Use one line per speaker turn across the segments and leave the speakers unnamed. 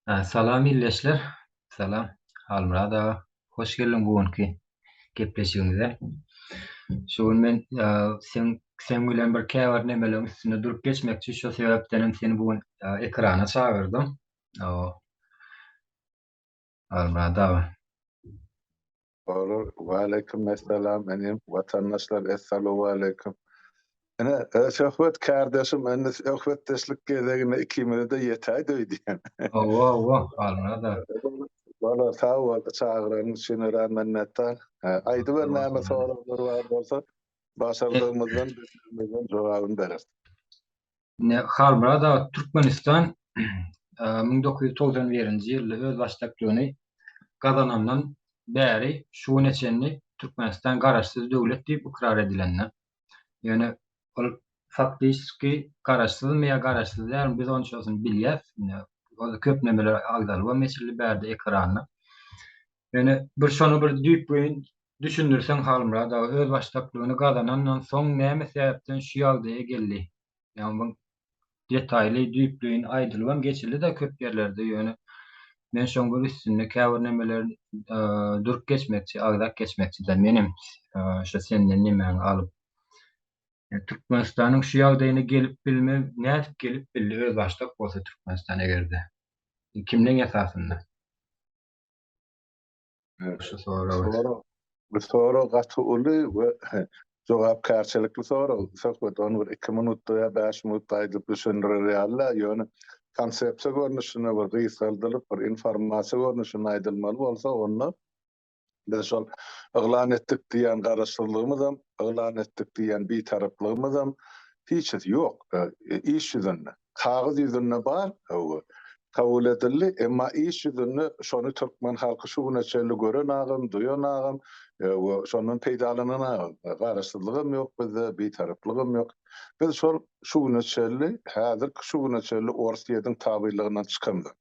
Salam ildeşler. Salam Halmyrat aga. Hoş geldiň bu günki gepleşigimize. Şu gün men sen sen bilen bir käbir nemeleriň üstünde durup geçmekçi. Şu sebäpden hem seni bu gün ekrana çagyrdym. Halmyrat aga.
Olar, Waleýkim essalam inim, watandaşlar essalowaleýkim. Ine, söhbet kärdeşim, indi söhbetdeşlik gezegine ikimize-de ýetäýdi öýdýän.
Hawa, hawa, Halmyrat aga.
Bolar, sag bol, çagyranyň üçin örän minnetdar. Aýdyber näme soraglar bar bolsa, başardygymyzdan, bildigimizden jogabyny bereris.
Ine, Halmyrat aga, Türkmenistan 1991-nji ýylda özbaşdaklygyny gazanandan bäri şu güne çenli Türkmenistan garaşsyz döwlet diýip ykrar edilende. Ýöne ol faktiçki garaşsyzmy ýa garaşsyz dälmi biz onçasyny bilýäs. Ine, ol köp nemeler agzalybam geçildi bärde ekranda. Ýöne bir şony bir düýpleýin düşündirseň Halmyrat aga özbaşdaklygyny gazanandan soň näme sebäpden şu ýagdaýa geldi? Ýagny bu detaýly düýpleýin aýdylybam geçildi-de köp ýerlerde ýöne men şoň bir üstünde käbir nemeler durup geçmekçi, agzap geçmekçi-de menem şu senden nemäňi alyp. Türkmenistanyň şu ýagdaýyna gelip bilme nädip gelip bildi özbaşdak bolsa Türkmenistan egerde? Kimleň esasynda? Şu sorag.
Sorag. Bu sorag gaty uly we jogapkärçilikli sorag. Söhbet ony bir 2 minutda ýa 5 minutda aýdyp düşündirer ýaly, ýöne konsepsiýa görnüşinde bir gysgaldylyp bir informasiýa görnüşinde aýdylmaly bolsa, onda biz şol yglan etdik diýen garaşsyzlygymyzam, yglan etdik diýen bitaraplygymyzam hiçisi ýok iş ýüzünde. Kagyz ýüzünde bar, hawa, kabul edildi, emma iş ýüzünde şony türkmen halky şu güne çenli gören agam, duýan agam we şondan peýdalanan agam. Garaşsyzlygam ýok bizde, bitaraplygam ýok. Biz şol şu güne çenli, häzirki şu güne çenli Orsýetiň tabynlygyndan çykamzok.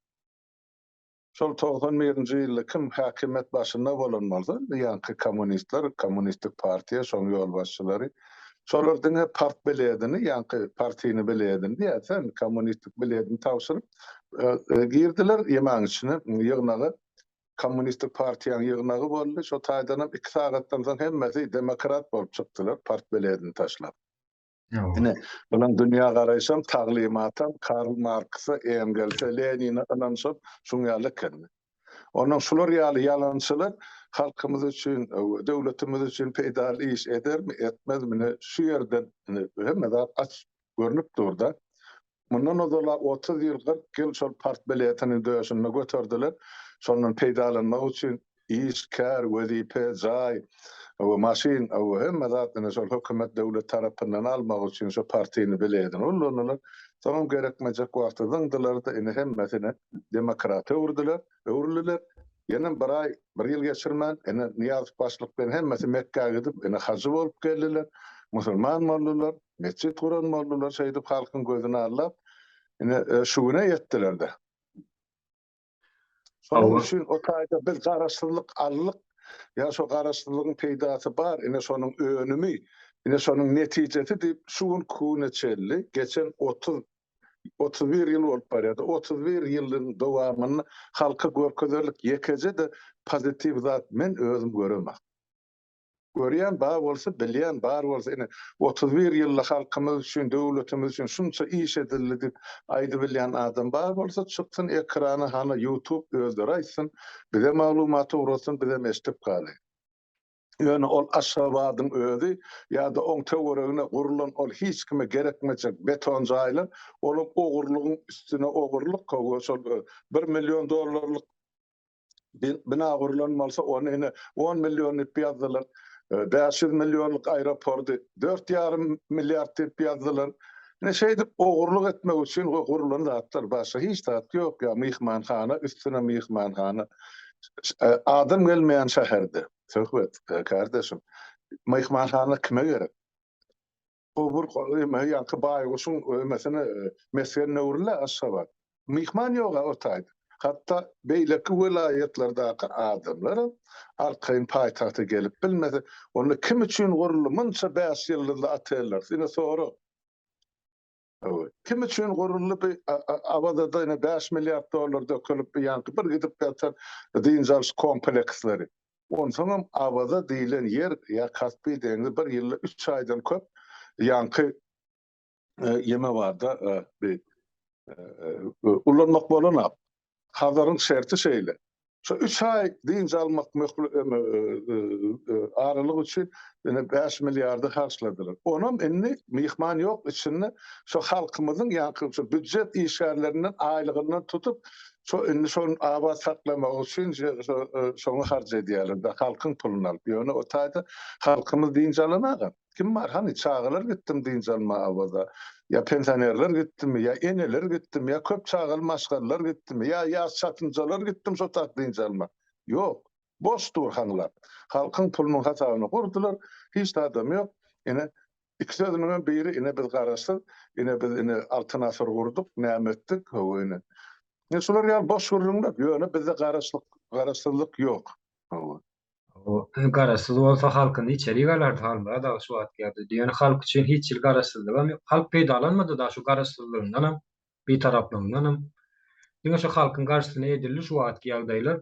Şol 91-nji ýylda kim häkimiýet başynda bolan bolsa, ýaňky kommunistler, kommunistik partiýa, şoň ýolbaşçylary, şolar diňe partbiledini, ýaňky partiyny biledini diýersen, kommunistik biledini tabşyryp girdiler ýemaň içine, ýygnaga. Kommunistik partiýanyň ýygnagy boldy, şo taýdanam iki sagatdan soň hemmesi demokrat bolup çykdylar, partbiledini taşlap. Ine, bulaň dünýä garaýşam, taglymatam Karl Marksa, Engelse, Lenine ynanyşam şuň ýaly eken. Ondan şular ýaly ýalançylar halkymyz üçin, döwletimiz üçin peýdaly iş edermi, etmezmi, ine şu ýerden hemme zat açyk görnüp dur-da. Mundan ozal-a 30 ýyl, 40 ýyl şol partbiletini döşünde göterdiler. Şondan peýdalanmak üçin iş, kär, wezipe, jaý, maşyn, hemme zat ine şol hökümet, döwlet tarapyndan almak üçin şo partini biletini ullandylar. Soňam gerekmejek wagty zyňdylar-da, ine hemmesini demokrata öwürdiler, öwrüldiler. Ýenem bir aý, bir ýyl geçirmän, ine Nyýazow başlyk bilen hemmesi Mekgä gidip, ine hajy bolup geldiler, musulman boldular. Metjit guran boldular, şeýdip halkyň gözüni aldap, ine şu güne ýetdiler-de. Şonuň üçin o taýda biz garaşsyzlyk aldyk, ýa şo garaşsyzlygyň peýdasy bar, ine şonuň önümi, ine şonuň netijesi diýip şu günki güne çenli geçen 30 31 ýyl bolup barýar. 31 ýylyň dowamynda halka görkezerlik ýekeje-de pozitiw zat men özüm göremok. Görýän bar bolsa, bilýän bar bolsa, ine, 31 ýylda halkymyz üçin, döwletimiz üçin şunça iş edildi diýip aýdybilýän adam bar bolsa, çyksyn ekrana, hana YouTube özleri aýtsyn, bize maglumat ugratsyn, bizem eşidip galaýyk. Ýöne ol Aşgabadyň özi ýa-da oň töweregine gurulan ol hiç kime gerekmejek beton jaýlar, olam ogurlygyň üstüne ogurlyk, hawa, şol bir million dollarlyk bina gurlan bolsa ony ine 10 million diýip ýazdylar. 500 millionlyk aeroporty 4,5 milliard diýip ýazdylar. Ine şeýdip ogurlyk etmek üçin gurulan zatlar başga hiç zat ýok ýa myhmanhana üstüne myhmanhana. Adam gelmeýän şäherde söhbet kardeşim. Myhmanhana kime gerek? Gubur eme ýaňky baýguşyň emesine mesgenine öwrüldi Aşgabat. Myhman ýog-a o taýda. Hatda beýleki welaýatlardaky adamlaram arkaýyn paýtagta gelip bilmese, onda kim üçin guruldy munça bäş ýyldyzly oteller? Ine sorag. Kim üçin guruldy bu Awazada ine 5 milliard dollar dökülip ýaňky bir gidip ýatan dynç alyş kompleksleri. Onsoňam Awaza diýlen ýer ýa Kaspi deňzi bir ýylda üç aýdan köp ýaňky ýeme barda bi ulanmak bolanok. Hazaryň şerti şeýle. Şo üç aý dynç almak aralyk üçin ine 5 milliardy harçladylar. Onam indi myhman ýok içinde şo halkymyzyň ýaňky şo býujet işgärlerinden aýlygyndan tutup şo indi şony abat saklamak üçin şoňa harç edýärler-de halkyň puluny alyp. Ýöne o taýda halkymyz dynç alanagam. Kim bar hany çagalar gitdimi dynç alma Awaza, ýa pensionerler gitdimi, ýa eneler gitdimi, ýa köp çagaly maşgalalar gitdimi, ýa ýaş çatynjalar gitdimi şo tak dynç alma? Ýok. Boş dur haňlap. Halkyň pulunyň hasabyna gurdular, hiç zadam ýok. Ine, iki sözüniňem biri ine biz garaşsyz, ine biz ine Altyn asyr gurduk, näme etdik, hawa ine. Ine şular ýaly boş gürrüňler. Ýöne bizde garaşlyk, garaşsyzlyk ýok. Hawa.
O garaşsyz bolsa halkyny içerik alardy Halmyrat aga şu wagtky ýagdaýda. Ýöne halk üçin hiç hili garaşsyzlygam ýok. Halk peýdalanmady da şu garaşsyzlygyndanam, bitaraplygyndanam. Diňe şu halkyň garşysyna edildi şu wagtky ýagdaýlar.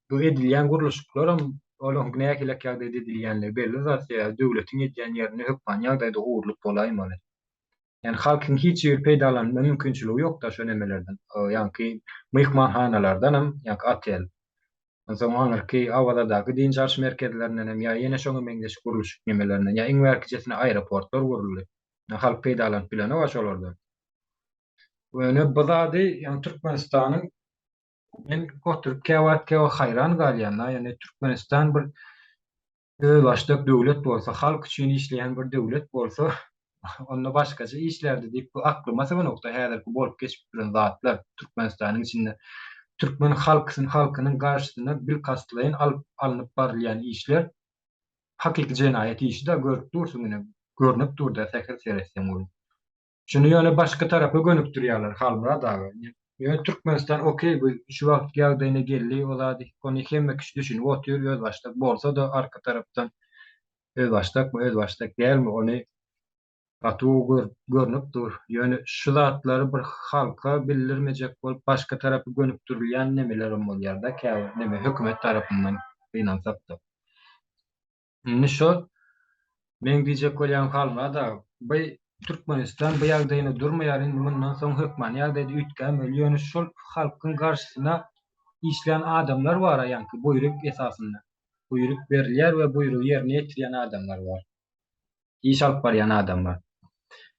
Bu edilýän gurluşyklaram olaryň nähilek ýagdaýda edilýänligi belli zat. Sebäbi döwletiň edýän ýerinde hökmany ýagdaýda ogurlyk bolaýmaly. Ýani halkyň hiç bir peýdalanma mümkinçiligi ýokda şo nemelerden. Ýaňky myhmanhanalardanam, ýaňky otel. Onsoň aňyrky Awazadaky dynç alyş merkezlerinden hem ýa ýene şoňa meňzeş gurluşyk nemelerinden ýa iň bärkijesine aeroportlar guruldy. Halk peýdalanyp bilenok-a şolardan. Ýöne bu zady ýagny Türkmenistanyň men oturyp käwagt käwagt haýran galýan-da, ýagny Türkmenistan bir özbaşdak döwlet bolsa, halk üçin işleýän bir döwlet bolsa, onda başgaça işlärdi diýip bu aklyma syganokda häzirki bolup geçip duran zatlar Türkmenistanyň içinde türkmen halkysyn halkynyň garşysyna bilkastlaýyn alyp alnyp barylýan işler hakyky jenaýat işi-da görüp dursuň ine görnüp dur-da sähel seretseň welin. Şuny ýöne başga tarapa gönükdirýärler Halmyrat aga. Ýöne Türkmenistan okey bu şu wagtky ýagdaýyna geldi o zady ony hemme kişi düşünip otyr özbaşdak bolsa-da arka tarapdan özbaşdakmy özbaşdak dälmi ony gaty gowy görnüp dur. Ýöne şu zatlary bir halka bildirmejek bolup başga tarapa gönükdirilýän nemelerem bolýarda käbir neme hökümet tarapyndan gynansakda. Indi şo meň diýjek bolýanym Halmyrat aga, bu Türkmenistan bu ýagdaýyna durmaýar indi mundan soň hökmany ýagdaýda üýtgämeli ýöne şol halkyň garşysyna işlän adamlar bar ýaňky buýruk esasynda buýruk berilýär we buýrugy ýerine ýetirýän adamlar bar iş alyp barýan adamlar.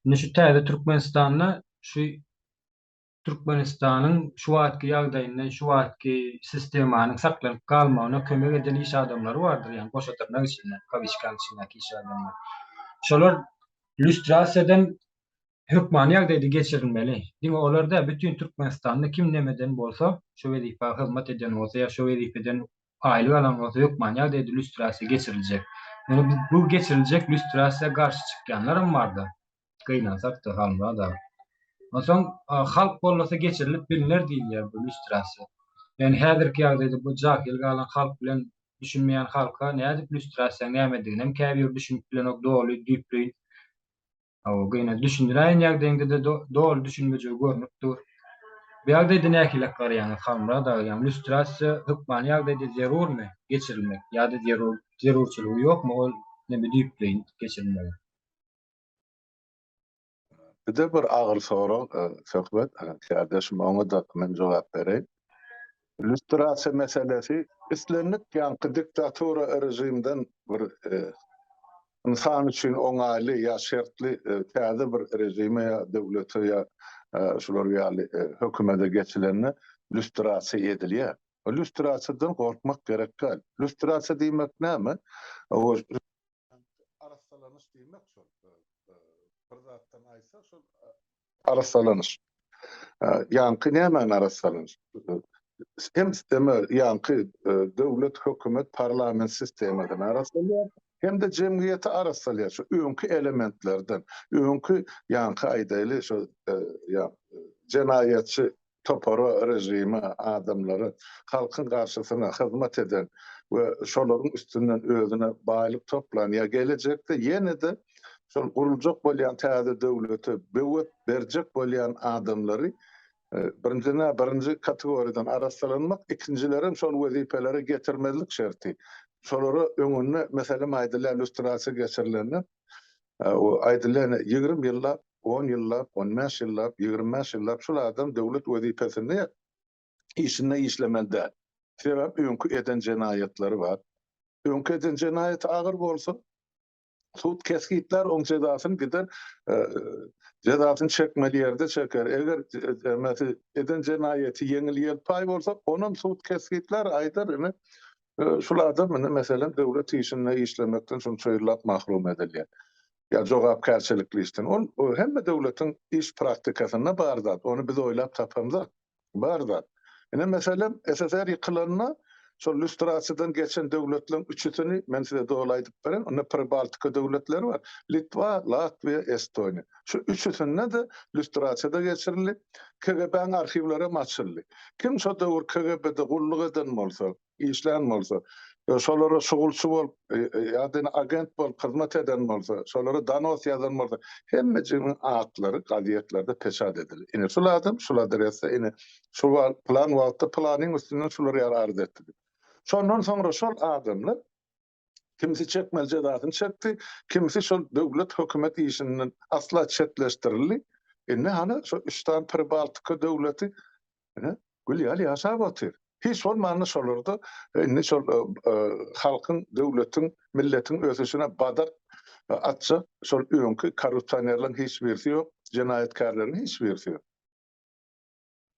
Indi şu täze Türkmenistanda şu Türkmenistanyň şu wagtky ýagdaýynda, şu wagtky sistemanyň saklanyp galmagyna kömek eden iş adamlary bardyr, ýagny goşa dyrnak içinde, kawiçkanyň içindäki iş adamlary. Şolar lýustrasiýadan hökmany ýagdaýda geçirilmeli. Diňe olar däl, bütin Türkmenistanda kim nemeden bolsa, şu wezipä hyzmat eden bolsa ýa şu wezipeden aýlyk alan bolsa hökmany ýagdaýda lýustrasiýa geçiriljek. Ýöne bu geçiriljek lýustrasiýa garşy çykýanlaram barda. Gynansak-da, Halmyrat aga. Onsoň halk gollasa geçirilip bilner diýilýär bu lýustrasiýa. Ýöne häzirki ýagdaýda bu jahyl galan halk bilen düşünmeýän halka nädip lýustrasiýaň nämediginem käbiri düşünip bilenok doly düýpleýin. Hawa, gyna düşündiräýen ýagdaýyňda-da doly düşünmejegi görnüp dur. Bu ýagdaýda nähilek garaýaňyz Halmyrat aga, ýagny lýustrasiýa hökmany ýagdaýda zerurmy geçirilmek ýa-da zerur zerurçylygy ýokmy ol neme düýpleýin geçirilmegi?
Bir-de bir agyr sorag, Söhbet, kärdeşim, oňa-da men jogap bereýin. Lýustrasiýa meselesi islendik ýaňky diktatura režimden bir ynsan üçin oňaýly ýa şertli täze bir režime ýa döwlete ýa şular ýaly hökümete geçilende lýustrasiýa edilýär. Lýustrasiýadan gorkmak gerek däl. Lýustrasiýa diýmek näme? Arassalanyş diýmek şol. Bir zatdan aýtsak şol arassalanyş. Ýaňky nämäni arassalanyş? Hem sistema ýaňky döwlet, hökümet, parlament sistemasyny arassalýar, hem-de jemgyýeti arassalýar şu öňki elementlerden, öňki ýaňky aýdaýly şo jenaýatçy topara, režime, adamlara, halkyň garşysyna hyzmat eden we şolaryň üstünden özüne baýlyk toplan ýa gelejekde ýene-de. şol guruljak bolýan täze döwlete böwet berjek bolýan adamlary birinjiden birinji kategoriýadan arassalanmak, ikinjilerem şol wezipelere getirmezlik şerti. Şolara öňünde meselem aýdylýar lýustrasiýa geçirilende aýdylýar ine 20 ýyllap, 10 ýyllap, 15 ýyllap, 25 ýyllap şul adam döwlet wezipesinde işinde işlemeli däl. Sebäp öňki eden jenaýatlary bar. Öňki eden jenaýaty agyr bolsa, sud kesgitlär, oň jezasyny gider, jezasyny çekmeli ýerde çeker. Eger emesi eden jenaýaty ýeňil-ýelpaý bolsa, onam sud kesgitlär, aýdar, ine, şul adam indi meselem döwlet işinde işlemekden şunça ýyllap mahrum edilýär. Ýa jogapkärçilikli işden. Ol hemme döwletiň iş praktikasynda bar zat. Ony biz oýlap tapamzok. Bar zat. Ine, meselem, SSR ýykylanda, şol lýustrasiýadan geçen döwletleriň üçüsini men size doly aýdyp berin. Onda Pribaltika döwletleri bar. Litwa, Latwiýa, Estoniýa. Şu üçüsinde-de lýustrasiýa-da geçirildi. KGB-niň arhiwlerem açyldy. Kim şo döwür KGB-de gulluk eden bolsa, işlän bolsa, şolara şugulçy bolup ýa-da ine agent bolup hyzmat eden bolsa, şolara donos ýazan bolsa, hemmejiginiň atlary gazetlerde peçat edildi. Ine şul adam şul adresde, ine şu pylan wagtda pylanyň üstünden şular ýaly arz etdi diýip. Şondan soňra şol adamlar kimsi çekmeli jezasyny çekdi, kimsi şol döwlet hökümet işinden asla çetleşdirildi. Indi hany şo üç sany Pribaltika döwleti Ine, gül ýaly ýaşap otyr. Hiç bolmanda şolarda indi şol halkyň, döwletiň, milletiň ösüşine badak atjak şol öňki korrupsionerleriň hiç birisi ýok, jenaýatkärleriň hiç birisi ýok.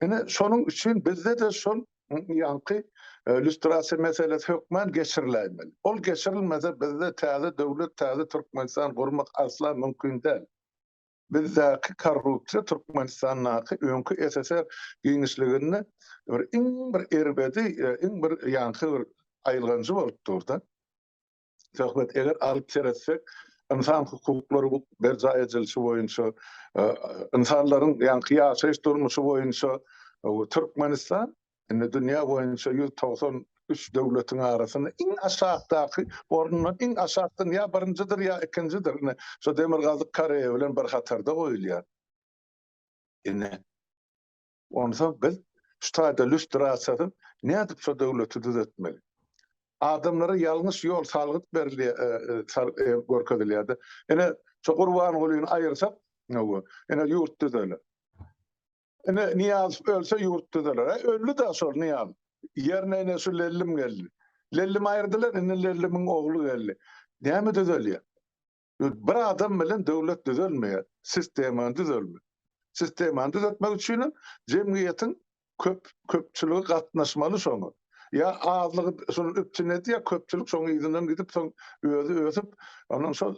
Ine, şonuň üçin bizde-de şol ýaňky lýustrasiýa meselesi hökman geçiriläýmeli. Ol geçirilmese bizde täze döwlet, täze Türkmenistan gurmak asla mümkin däl. Bizdäki korrupsiýa Türkmenistandaky öňki SSR giňişliginde bir iň bir erbedi, iň bir ýaňky bir aýylganjy bolup dur-da. Söhbet eger alyp seretsek, ynsan hukuklary berjaý edilişi boýunça, ynsanlaryň ýaňky ýaşaýyş durmuşy boýunça Türkmenistan Indi dünýä boýunça 193 döwletiň arasynda iň aşakdaky orundan, iň aşakdan ýa birinjidir, ýa ikinjidir. Ine, şo Demirgazyk Koreýa bilen bir hatarda goýulýar. Ine, onsoň biz şu taýda lýustrasiýasyz nädip şo döwleti düzetmeli? Adamlara ýalňyş ýol salgyt berilýär, e, e, görkezilýär-de. Ine, şo Gurbangulyny aýyrsak, ine, ýurt düzeler. Ine Nyýazow ölse ýurt düzeler. Äý öldi-dä şol Nyýazow. Ýerine ine şu Lellim geldi. Lellimi aýyrdylar, indi Lellimiň ogly geldi. Näme düzelýär? Bir adam bilen döwlet düzelmeýär. Sistemany düzelme. Sistemany düzetmek üçinem jemgyýetiň köp köpçüligi gatnaşmaly şoňa. Ýa azlygy şony üpjün edýär, köpçülik şoň yzyndan gidip soň özi ösüp, ondan şol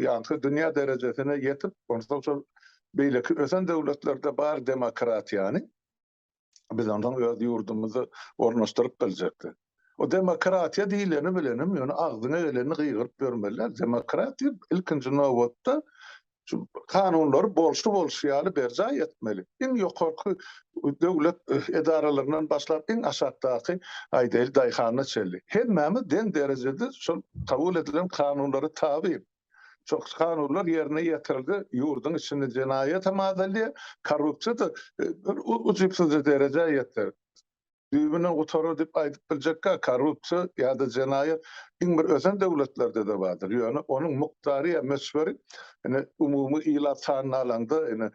ýaňky dünýä derejesine ýetip, onsoň şol beýleki ösen döwletlerde bar demokratiýany biz onsoň öz ýurdumyzda ornaşdyryp biljekdik. O demokratiýa diýleni bilenem ýöne agzyňa gelenini gygyryp ýörmeli däl. Demokratiýa ilkinji nobatda şu kanunlary bolşy-bolşy ýaly berjaý etmeli. Iň ýokarky döwlet edaralaryndan başlap iň aşakdaky aýdaýly daýhanyna çenli. Hemmämiz deň derejede şol kabul edilen kanunlara taby. Şol kanunlar ýerine ýetirilse ýurduň içinde jenaýatam azalýar, korrupsiýa-da bir ujypsyzja derejä ýeter. Düýbünden gutarar diýip aýdyp biljekkä, korrupsiýa ýa-da jenaýat iň bir ösen döwletlerde-de bardyr. Ýöne onuň mukdary ýa möçberi ine umumy ilat sanyny alaňda ine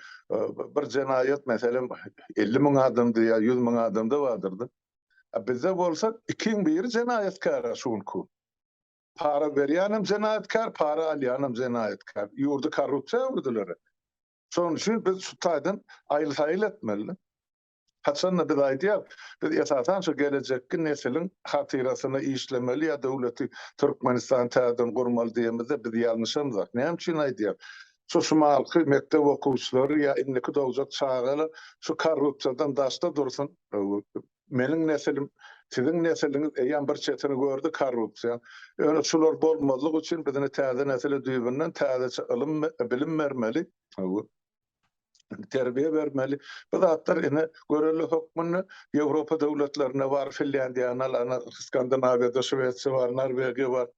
bir jenaýat meselem 50 müň adamda ýa 100 müň adamda bardyr-da. A bizde bolsa ikiň biri jenaýatkär şu günki gün. Para berýänem jenaýatkär, para alýanam jenaýatkär. Ýurdy korrupsiýa öwürdiler. Şonuň üçin biz şu taýdan aýyl-saýyl etmeli. Haçanda biz aýdýas, biz esasan şu gelejekki nesiliň hatyrasyna işlemeli ýa döwleti Türkmenistany täzeden gurmaly diýemizde biz ýalňyşamzok. Näme üçin aýdýas? Şu şumalky mekdep okuwçylary ýa indiki dogjak çagalar şu korrupsiýadan daşda dursun. Meniň nesilim, siziň nesiliňiz eýýäm bir çetini gördi korrupsiýaň. Ýöne şular bolmazlyk üçin biz indi täze nesile düýbünden täzeçe ylym, bilim bermeli. Terbiýe bermeli. Bu zatlar ine görelde hökmünde Ýewropa döwletlerinde bar, Finlýandiýany al, ana Skandinawiýada Şwesiýa bar, Norwegiýa bar.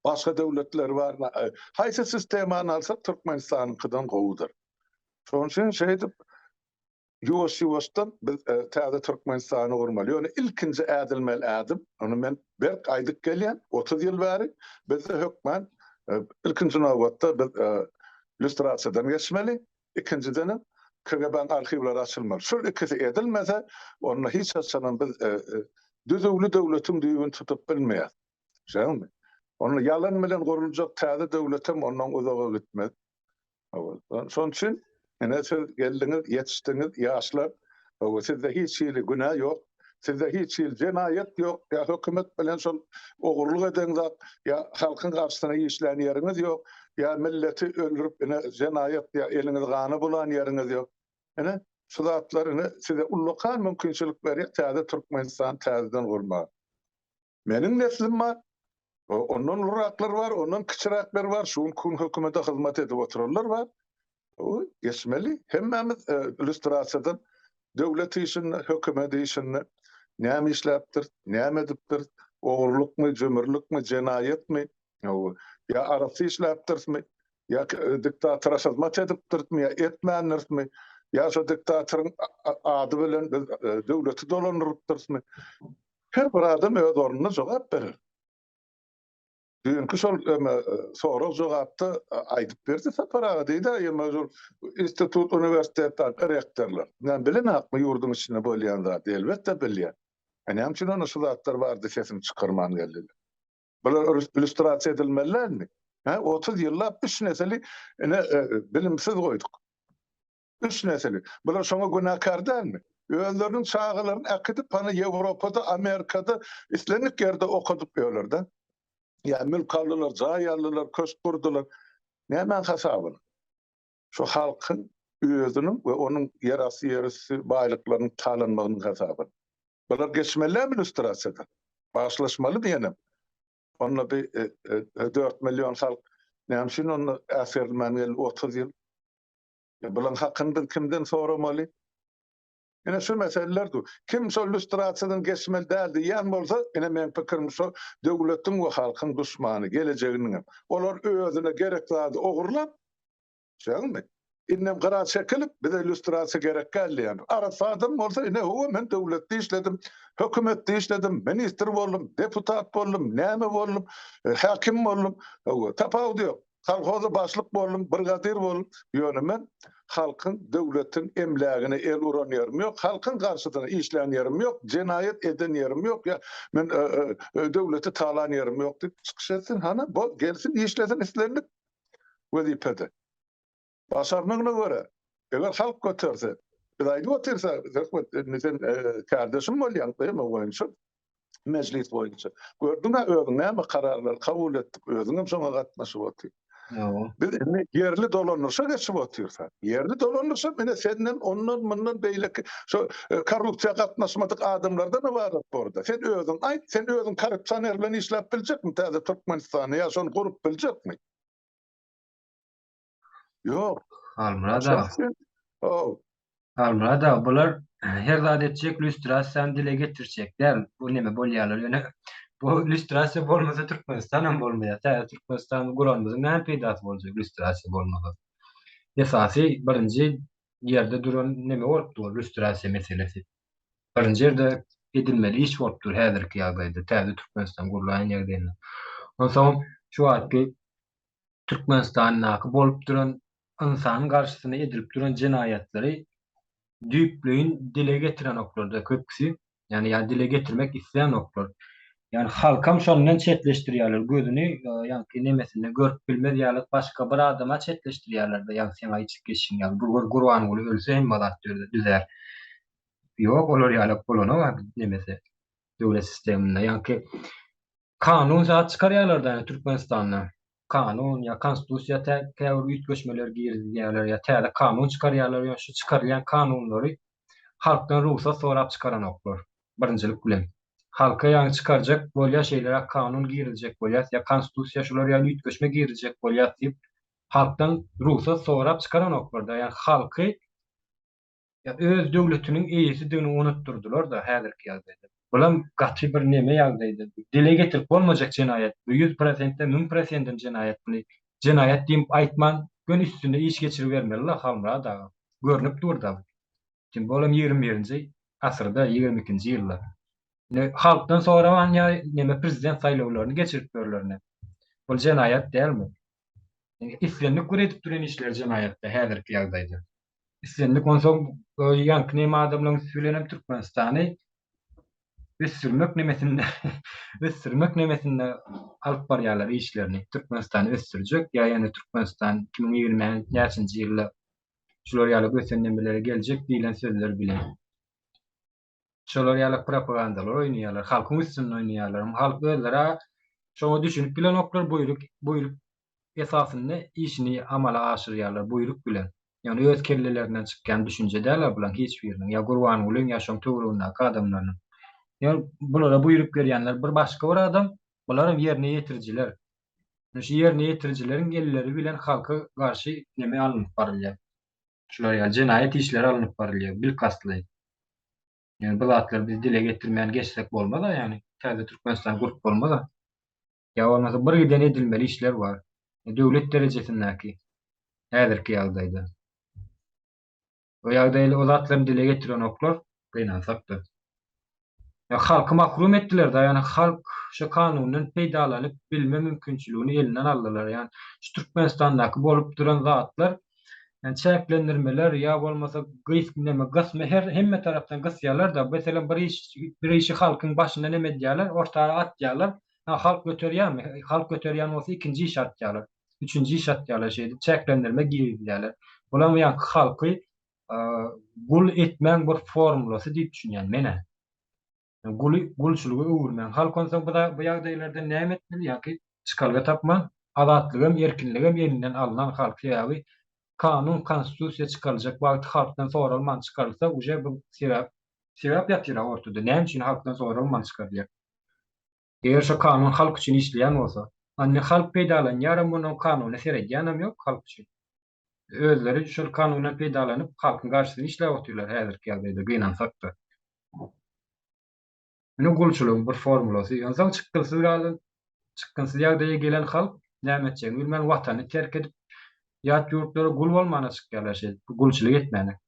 Başga döwletler bar. Haýsy sistemany alsak Türkmenistanyňkydan gowudyr. Şonuň üçin şeýdip ýuwaş-ýuwaşdan biz täze Türkmenistany gurmaly. Ýöne ilkinji ädilmeli ädim, ony men berk aýdyp gelýän, 30 ýyl bäri bizde hökman ilkinji nobatda biz lýustrasiýadan geçmeli, ikinjidenem KGB-niň arhiwleri açylmaly. Şul ikisi edilmese, onda hiç haçanam biz düzüwli döwletiň düýbüni tutup bilmeýäris. Şeýlemi? Onda ýalan bilen guruljak täze döwletem ondan uzaga gitmez. Şonuň üçin ine siz geldiňiz, ýetişdiňiz, ýaşlar. Hawa, sizde hiç hili günä ýok. Sizde hiç hili jenaýat ýok. Ýa hökümet bilen şol ogurlyk eden zat, ýa halkyň garşysyna işlän ýeriňiz ýok, ýa milleti öldürip ine jenaýat ýa eliňizi gana bulan ýeriňiz ýok. Ine, şu zatlar ine size ullakan mümkinçilik berýär täze Türkmenistany täzeden gurmaga. Meniň neslim bar, ondan uluraklar bar, ondan kiçiräkler bar, şu günki gün hökümete hyzmat edip oturanlar bar. Geçmeli. Hemmämiz lýustrasiýadan döwlet işinde, hökümet işinde näme işläpdir, näme edipdir, ogurlykmy, jümürlikmi, jenaýatmy, ýa arassa işläpdirismi, ýa diktatora hyzmat edipdirismi, ýa etmändirismi, ýa şo diktatoryň ady bilen biz döwleti dolandyrypdyrismi? Her bir adam öz ornunda jogap berer. Düýnki şol sorag-jogapda aýdyp berdi Sapar aga diýdi, ýa şol institut, uniwersitetdäki rektorlar. Näme bilenakmy ýurduň içinde bolýan zady? Elbetde bilýär. A näme üçin onda şu zatlar barada sesini çykarman geldiler? Bular illýustrasiýa edilmeli dälmi? Hä, 30 ýyllap üç nesili ine bilimsiz goýduk. Üç nesili. Bular şoňa günäkär dälmi? Özleriniň çagalaryny äkidip hany Ýewropada, Amerikada islendik ýerde okadyp ýörler-de. Ýa mülk aldylar, jaý aldylar, köşk gurdular. Nämäň hasabyna? Şu halkyň özüniň we onuň ýerasty, ýerüsti baýlyklarynyň talanmagynyň hasabyna. Bular geçmeli dälmi lýustrasiýadan? Bagyşlaşmaly diýenem. Onda bir 4 million halk näme üçin onda äsgerilmän geldi 30 ýyl? Bulaň hakyny biz kimden soramaly? Ine şu meseleler dur. Kim şol lýustrasiýadan geçmeli däl diýýän bolsa, ine meň pikirim şo döwletiň we halkyň duşmany, gelejeginiňem. Olar özüne gerek zady ogurlap, düşýäňizmi? Indem gyra çekilip, bize lýustrasiýa gerek däl diýýän. Arassa adam bolsa, ine hawa men döwletde işledim, hökümetde işledim, ministr boldum, deputat boldum, näme boldum, häkim boldum. Hawa, tapawudy ýok. Kolhoza başlyk boldum, brigadir boldum. Ýöne men halkyň, döwletiň emlägine el uran ýerim ýok, halkyň garşysyna işlän ýerim ýok, jenaýat eden ýerim ýok, ýa men döwleti talan ýerim ýok diýip çykyş etsin. Hany, bol, gelsin, işlesin islendik wezipede. Başarnygyna görä, eger halk göterse, biz aýdyp otyrsa, Söhbet, indi sen kärdeşim bolýaň, tema boýunça, mejlis boýunça. Gördüň-ä özüň näme kararlar kabul etdik, özüňem şoňa gatnaşyp otyr. Biz indi ýerli dolandyryşa geçip otyrys. Ýerli dolandyryşam ine senden, ondan, mundan beýleki şo korrupsiýa gatnaşmadyk adamlardan ybarat borda. Sen özüň aýt, sen özüň korrupsioner bilen işläp biljekmi täze Türkmenistanda ýa şony gurup biljekmi? Ýok.
Halmyrat aga. Haw. Halmyrat aga, bular her zat etjek lýustrasiýany dile getirjek däl. Bu neme bolýarlar ýöne bu lýustrasiýa bolmasa Türkmenistan hem bolmaýar. Täze Türkmenistany guranymyzyň näme peýdasy boljak lýustrasiýa bolmasa. Esasy birinji ýerde duran neme bolup dur lýustrasiýa meselesi. Birinji ýerde edilmeli iş bolup dur häzirki ýagdaýda täze Türkmenistan gurlaýan ýagdaýynda. Onsoň şu wagtky Türkmenistandaky bolup duran ynsan garşysyna edilip duran jenaýatlary düýpleýin dile getirenoklarda köpüsi, ýagny ýa dile getirmek islänoklar. Ýagny halkam şondan çetleşdirýärler, gözüni ýaňky nemesinde görüp bilmez ýaly başga bir adama çetleşdirýärler-de, ýagny seň aýtjyk geçişiň ýaly, bu Gurbanguly ölse hemme zat düzär. Ýok, olar ýalak bolanok nemesi döwlet sisteminde. Ýaňky Kanun zat çykarýarlar-da ýa Türkmenistanda. Kanun ýa konstitusiýa käbir üýtgeşmeler girizýärler ýa täze kanun çykarýarlar ýöne şu çykarylýan kanunlary halkdan rugsat sorap çykaranoklar birinjilik bilen. Halka ýaňy çykarjak bolýar şeýleräk kanun girizjek bolýas ýa konstitusiýa şular ýaly üýtgeşme girizjek bolýas diýip halkdan rugsat sorap çykaranoklar-da ýa halky ýa öz döwletiniň eýesidigini unutdyrdylar-da häzirki ýagdaýda. Bulam gaty bir neme ýagdaýda. Dile getirip bolmajak jenaýat. Bu ýüz prosentden, müň prosentden jenaýat. Muny jenaýat diýip aýtman, göni üstünde iş geçiribermeli-la Halmyrat aga. Görnüp dur-da. Kim bolam ýigrimi birinji asyrda, ýigrimi ikinji ýylda. Indi halkdan soraman ýa neme prezident saýlawlaryny geçirip ýörler ine. Bul jenaýat dälmi? Islendik bir edip duran işleri jenaýatda häzirki ýagdaýda. Islendik onsoň ýaňky neme adamlaryň üsti bilenem Türkmenistany ösdürmek nemesinde ösdürmek nemesinde alyp barýarlar işlerini. Türkmenistany ösdürjek ýa ýene Türkmenistan 2020 näçinji ýylda şular ýaly ösen nemelere geljek diýlen sözler bilen. Şolar ýaly propagandalar oýnaýarlar, halkyň üstünde oýnaýarlar. Halk özleri şoňa düşünip bilenoklar, buýruk buýruk esasynda işini amala aşyrýarlar, buýruk bilen. Ýagny öz kellelerinden çykýan düşünje däl-ä bulaň hiç biriniň, ýa Gurbangulyň ýa şoň töweregindäki adamlarynyň. Ýa bulara buýruk berýänler bir başga bir adam, bularam ýerine ýetirijiler. Şu ýerine ýetirijileriň elleri bilen halka garşy neme alnyp barylýar. Şular ýaly jenaýat işleri alnyp barylýar, bilkastlaýyn. Ýöne bu zatlary biz dile getirmän geçsek bolmaz-a, ýagny täze Türkmenistan gurup bolmaz-a. Ýa bolmasa bir giden edilmeli işler bar. Döwlet derejesindäki häzirki ýagdaýda. O ýagdaýly o zatlaryny dile getirenoklar, gynansak-da. Ýa halky mahrum etdiler-de, ýagny halk şu kanundan peýdalanyp bilme mümkinçiligini elinden aldylar. Ýagny şu Türkmenistandaky bolup duran zatlar, ýagny çäklendirmeler ýa bolmasa gys neme gysma her hemme tarapdan gysýarlar-da. Meselem bir iş bir işi halkyň başynda neme edýärler, orta atýarlar. Ha halk göterýärmi? Halk göterýän bolsa ikinji işi atýarlar. Üçünji iş atýarlar şeýdip çäklendirme girizýärler. Bulam ýaňky halky gul etmäň bir formulasy diýip düşünýän men-ä. Guly gulçulyga öwürmäň. Halk onsoň bu bu ýagdaýlarda näme etmeli? Ýaňky çykalga tapman, azatlygam, erkinligem elinden alnan halk. Sebäbi kanun, konstitusiýa çykaryljak wagty halkdan soralman çykarylsa, uje bu sebäp sebäp ýatyr-a ortada. Näme üçin halkdan soralman çykarylýar? Eger şo kanun halk üçin işleýän bolsa, indi halk peýdalanýaram mundan kanuna seredýänem ýok halk üçin. Özleri şol kanundan peýdalanyp halkyň garşysyna işläp otyrlar häzirki ýagdaýda gynansakda. Ine gulçulygyň bir formulasy. Onsoň çykgynsyz galan, çykgynsyz ýagdaýa gelen halk näme etjegini bilmän watanyny terk edip ýat ýurtlara gul bolmana çykýarlar şeýdip gulçulyk etmäne.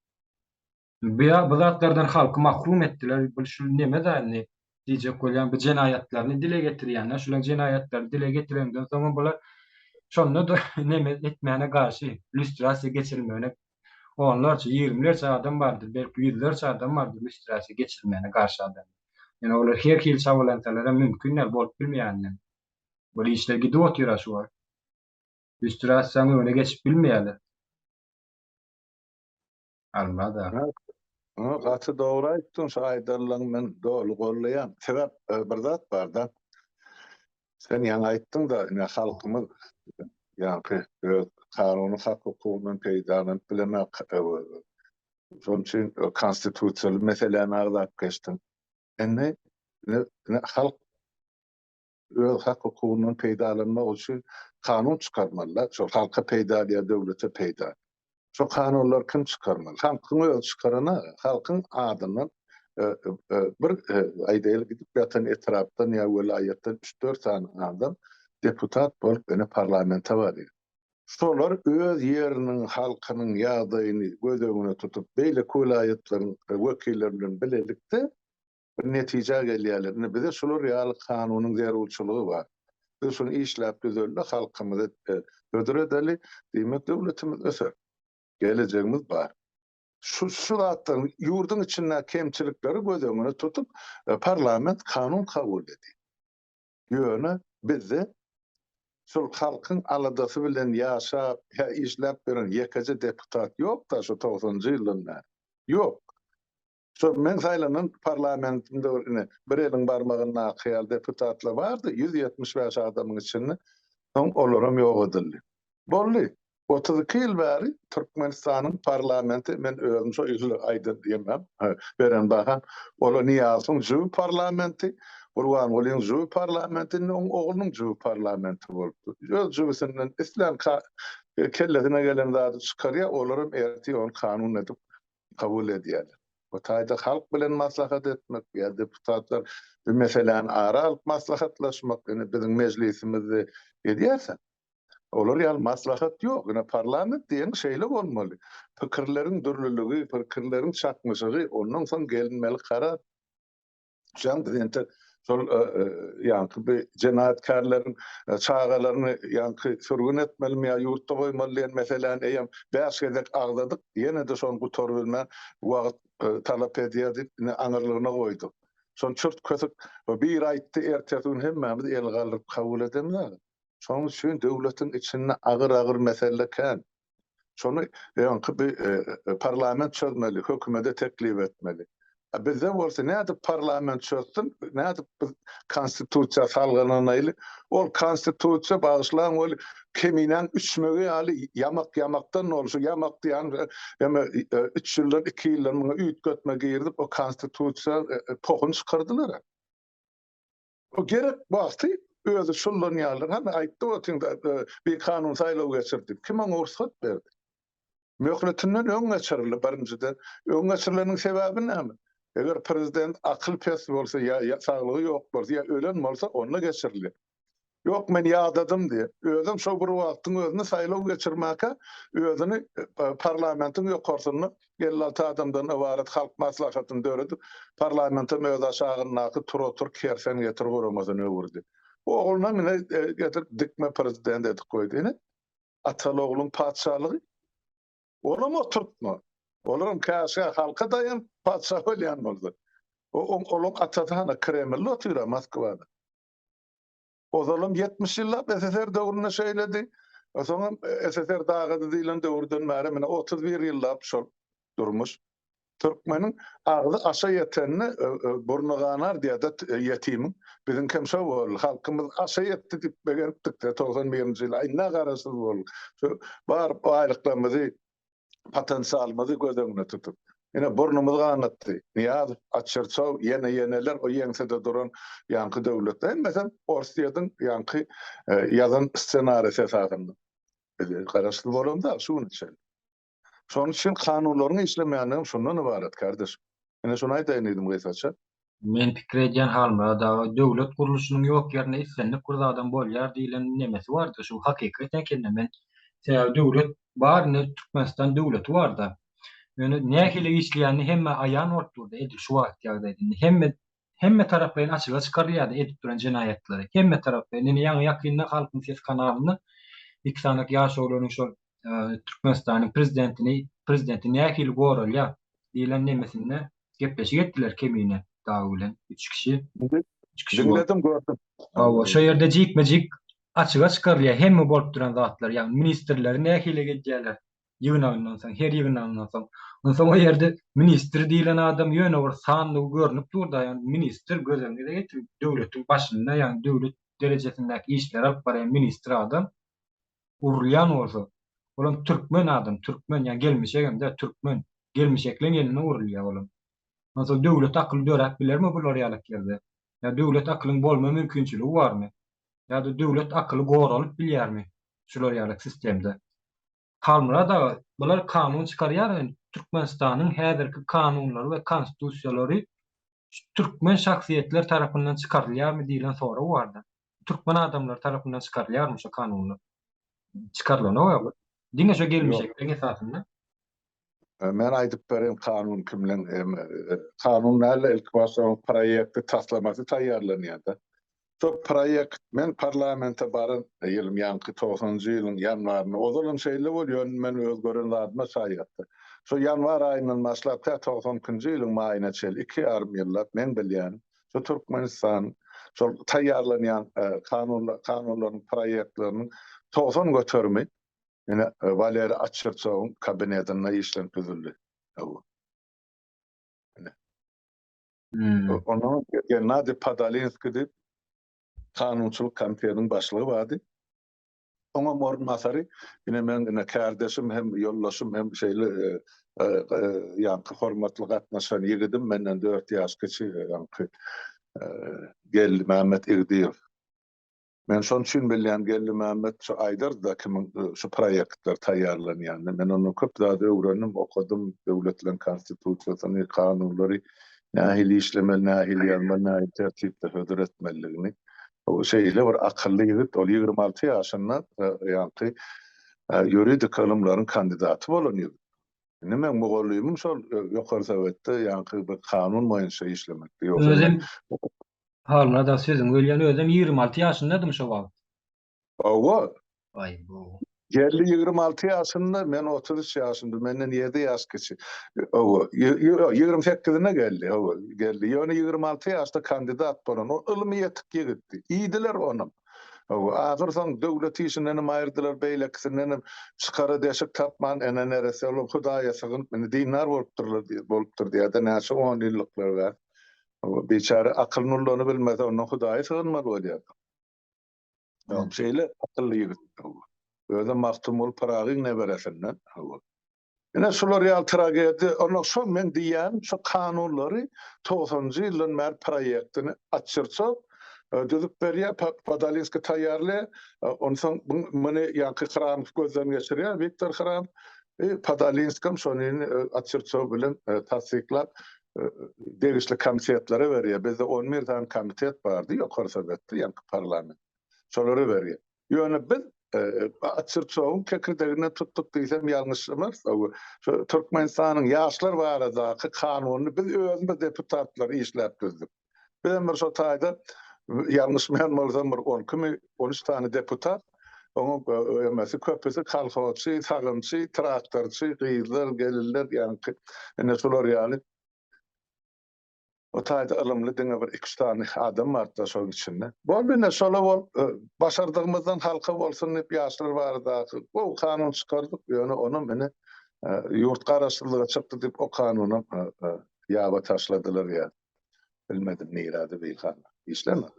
Bu ýa bu zatlardan halky mahrum etdiler. Bu şu neme da indi diýjek bolýan bu jenaýatlaryny dile getirýänler, şularyň jenaýatlaryny dile getirenden soňam bular şonda-da neme etmäne garşy lýustrasiýa geçirilmegine onlarça, ýigrimlerçe adam bardyr, belki ýüzlerçe adam bardyr lýustrasiýa geçirilmegine garşy adam. Ýöne olar her hili çabalansalar hem mümkin däl, bolup bilmeýär. Bu işler gidip otyr-a şu wagt. Lýustrasiýanyň öňüne geçip bilmeýärler. Almaz-a.
Gaty dogry aýtdyň, şu aýdanlaryňy men doly gollaýan. Sebäp bir zat bar-da. Sen ýaňy aýtdyň-da, ine halkymyz ýaňky öz kanuny hak-hukugyndan peýdalanyp bilenok. Şonuň üçin konstitusiýaly meseläni agzap geçdiň. Indi ine halk öz hak-hukugyndan peýdalanmak üçin kanun çykarmaly-da, şol halka peýdaly ýa döwlete peýdaly. Şo kanunlary kim çykarmaly? Halkyň özi çykarana, halkyň adyndan bir aýdaýly gidip ýatan etrapdan ýa welaýatdan üç-dört sany adam deputat bolup ine parlamente barýar. Şolar öz ýeriniň halkynyň ýagdaýyny göz öňüne tutup beýleki welaýatlaryň wekilleri bilen bilelikde bir netijä gelýärler. Indi bize şular ýaly kanunyň zerurçylygy bar. Biz şuny işläp düzeli-de halkymyza hödür edeli, diýmek döwletimiz öser. Gelejegimiz bar. Şu şu zatlaryň ýurduň içindäki kemçilikleri göz öňüne tutup parlament kanun kabul edýär. Ýöne bizde şol halkyň aladasy bilen ýaşap ýa işläp ýören ýekeje deputat ýok-da şu togsanynjy ýyldan bäri. Ýok. Şol meň saýlanan parlamentimde bir ine bir eliň barmagyndaky ýaly deputatlar bardy, 175 adamyň içinde, soň olaram ýok edildi. Boldy. 32 ýyl bäri Türkmenistanyň parlamenti, men özüm şo ýyl aýdan diýemem, beren baham, ola Nyýazowyň jübi parlamenti, Gurbangulyň jübi parlamenti, indi oň oglunyň jübi parlamenti bolupdy. Öz jübüsinden islän kellesine gelen zady çykarýar, olaram ertir ony kanun edip kabul edýärler. O taýda halk bilen maslahat etmek ýa deputatlar bir meseläni ara alyp maslahatlaşmak, ine biziň mejlisimizde edýärse. Olar ýaly maslahat ýok. Ine parlament diýen şeýle bolmaly. Pikirleriň dürlüligi, pikirleriň çaknyşygy, ondan soň gelinmeli karar. Şoň biz entek şol ýaňky bir jenaýatkärleriň çagalaryny ýaňky sürgün etmelimi ýa ýurtda goýmaly diýen meseläni eýýäm bäş gezek agzadyk, ýene-de şony gutarybilmän wagt talap edýär diýip ine aňyrlygyna goýduk. Şony çürt-kesik biri aýtdy, ertesi gün hemmämiz el galdyryp kabul edemzok. Şonuň üçin döwletiň içinde agyr-agyr mesele kän. Şony öňki bir parlament çözmeli, hökümete teklip etmeli. A bizde bolsa nädip parlament çözsün, nädip biz konstitusiýa salgylanaýly? Ol konstitusiýa bagyşlaň ol keminäň üçmegi ýaly ýamak-ýamakdan bolşy, ýamak diýýän eme üç ýyldan, iki ýyldan muňa üýtgetme girizip o konstitusiýa pohuny çykardylar. O gerek wagty özi şullanýarlar. Hany aýtdy otyň bir kanun saýlaw geçir diýip. Kim oňa rugsat berdi? Möhletinden öň geçirildi birinjiden. Öň geçirileniň sebäbi näme? Eger prezident akyl pes bolsa ýa saglygy ýok bolsa ýa ölen bolsa onda geçirilýär. Ýok men ýadadym diýip. Özem şo bir wagtyň özünde saýlaw geçirmäkä özüni parlamentiň ýokarsynda 56 adamdan ybarat halk maslahatyny döredip, parlamentem öz aşagyndaky tur-otur kersen getir guramasyna öwürdi. Oglunam ine getirip dikme prezident edip goýdy. Ine ataly-ogluň patyşalygy. Olam oturtma. Olaram käşgä halka daýanyp patyşa bolýan bolsa. Olaň atasy hana Kremlde otyr-a Moskwada. Ozalam 70 ýyllap SSR döwründe şeýledi. Soňam SSR dagady diýlen döwürden bäri mine 31 ýyllap şol durmuş. Türkmeniň agzy aşa ýetende burny ganar diýýär-de ýetimiň. Biziňkem şo boldy. Halkymyz aşa ýetdi diýip begenipdik-de 91-nji ýyl. Indi garaşsyz bolduk. Şu bar baýlyklarymyzy potensialymyzy göz öňünde tutup. Ine, burnumyzy ganatdy. Nyýazow, Açyrçow, ýene-ýeneler o ýeňsede duran ýaňky döwletler hemmesem Orsýetiň ýaňky ýazan ssenarisi esasynda. Biz garaşsyz bolamzok şu güne çenli. Şonuň üçin kanunlaryň işlemeýändigem şundan ybarat, kardeşim. Ine şuny aýdaýyn diýdim gysgaça.
Men pikir edýän Halmyrat aga döwlet gurluşynyň ýok ýerinde islendik bir zadam bolýar diýlen nemesi barda şu hakykat ekende men sebäbi döwlet bar indi Türkmenistan döwleti barda ýöne nähili işleýäni hemmä aýan bolup durda edil şu wagt ýagdaýda indi hemme hemme taraplaýyn açyga çykarylýarda edip duran jenaýatlary hemme taraplaýyn indi ýaňy ýakynda Halkyň sesi kanalynda iki sanak ýaş oglanyň şol Türkmenistanyň prezidentini prezidenti nähili goralýar diýlen nemesinde gepleşik etdiler Kemine dagy bilen üç kişi.
Üç kişi Diňledim gördüm.
Hawa, şo ýerde jikme-jik açyga çykarylýar hemme bolup duran zatlar, ýagny ministrleri nähili edýärler ýygnagyndan soň, her ýygnagyndan soň. Onsoň o ýerde ministr diýlen adam ýöne bir sandygy görnüp dur-da, ýagny ministr göz öňüňize getiriň, döwletiň başynda, ýagny döwlet derejesindäki işleri alyp barýan ministr adam urulýan bolsa, olam türkmen adam, türkmen, ýagny gelmişegem däl, türkmen. Gelmişekleň eline urulýar olam. Onsoň döwlet akyly döräp bilermi bular ýalak ýerde? Ýa döwlet akylyň bolma mümkinçiligi barmy? Ýa-da döwlet akyly goralyp bilýärmi şular ýalak sistemde? Halmyrat aga, bular kanun çykarýar indi Türkmenistanyň häzirki kanunlary we konstitusiýalary türkmen şahsyýetler tarapyndan çykarylýarmy diýlen sorag barda. Türkmen adamlary tarapyndan çykarylýarmy şo kanunlar? Çykarylanok. Diňe şo gelmişekleň esasynda.
Men aýdyp bereýin kanun kimleň kanun däl-de ilki başda onuň proýekti taslamasy taýýarlanýar-da. Şo proýekt men parlamente baran ýylym ýaňky togsanynjy ýylyň ýanwarynda ozalam şeýle bolýar ýöne men öz gören zadyma şaýatdyr. Şo ýanwar aýyndan başlap tä 92-nji ýylyň maýyna çenli iki ýarym ýyllap meň bilýänim şo Türkmenistan şol taýýarlanýan kanunlar kanunlaryň proýektleriniň 90 göterimi Ine, Waleriý Açyrçowyň kabinetinde işlenip düzüldi. Hawa. Ine. Hmm. Ondan Gennadiý Podolinskiý diýip kanunçylyk komitetiniň başlygy bardy. Oňam orunbasary ine meň ine kärdeşim hem ýoldaşym hem şeýle e, e, e, ýaňky hormatly gatnaşan ýigidim menden 4 ýaş kiçi ýaňky Geldimämmet Igdiýew. Men şonuň üçin bilýän Geldimämmet şu aýdardy-da kimiň şu proýektler taýýarlanýanyny. Men ondan köp zady öwrendim, okadym, döwletleriň konstitusiýasyny, kanunlary nähili işlemeli, nähili ýazmaly, nähili tertipde hödür etmelidigini. O şeýle bir akylly ýigit, ol 26 ýaşynda ýaňky ýuridik ylymlaryň kandidaty bolan ýigit. Indi meň mugallymym şol Ýokary Sowetde ýaňky bir kanun boýunça işlemekdi. Ýogsa
men Halmyrat aga sözüňi bölýän özem 26 ýaşyndadym şo wagt.
Hawa.
Aý bu.
Geldi 26 ýaşynda, men 33 ýaşymda, menden 7 ýaş kiçi. Hawa, 28-ine geldi, hawa, geldi. Ýöne 26 ýaşda kandidat bolan, o ylmy ýetik ýigitdi. Iýdiler onam. Hawa, ahyr soň döwlet işindenem aýyrdylar, beýlekisindenem çykara deşik tapman, ene neresse olam Hudaýa sygynyp, indi dindar bolupdyrlar, bolupdyr diýýär-de, näçe on ýyllyklar bäri. Biçäre akylyny ullanybilmese, ondan Hudaýa sygynmaly bolýar. Şeýle akylly ýigit. Özem Magtymguly Pyragyň neberesinden. Ine şular ýaly tragediýa, onda şo men diýýänim şu kanunlary togsanynjy ýyldan bäri proýektini Atçyrçow düzüp berýär, Podolinskiý taýýarlaýar. Onsoň muny ýaňky Hramow gözden geçirýär, Wiktor Hramow. Podolinskam şony Atçyrçow bilen tassyklap degişli komitetlere berýär. Bizde on bir sany komitet bardy Ýokary Sowetde, ýaňky parlament. Şolara berýär. Ýöne biz Atçyrçowyň kekirdeginden tutduk diýsem ýalňyşlamarys. Şu Türkmenistanyň ýaşlar baradaky kanunyny biz özümiz deputatlar işläp düzdük. Bizem bir şo taýda ýalňyşmaýan bolsam bir on ikimi, on üç sany deputat, oňa emesi köpüsi kolhozçy, sagymçy, traktorçy, gyzlar, gelinler ýaňky ine şular ýaly. O taýda ylymly diňe bir iki-üç sany adam bardy-da şonuň içinde. Boldy ine şola bolup başardygymyzdan halka bolsun diýip ýaşlar baradaky gowy kanun çykardyk, ýöne onam ine ýurt garaşsyzlyga çykdy diýip o kanunam ýaba taşladylar ýa. Bilmedim nirede bilhana. Işlemedi.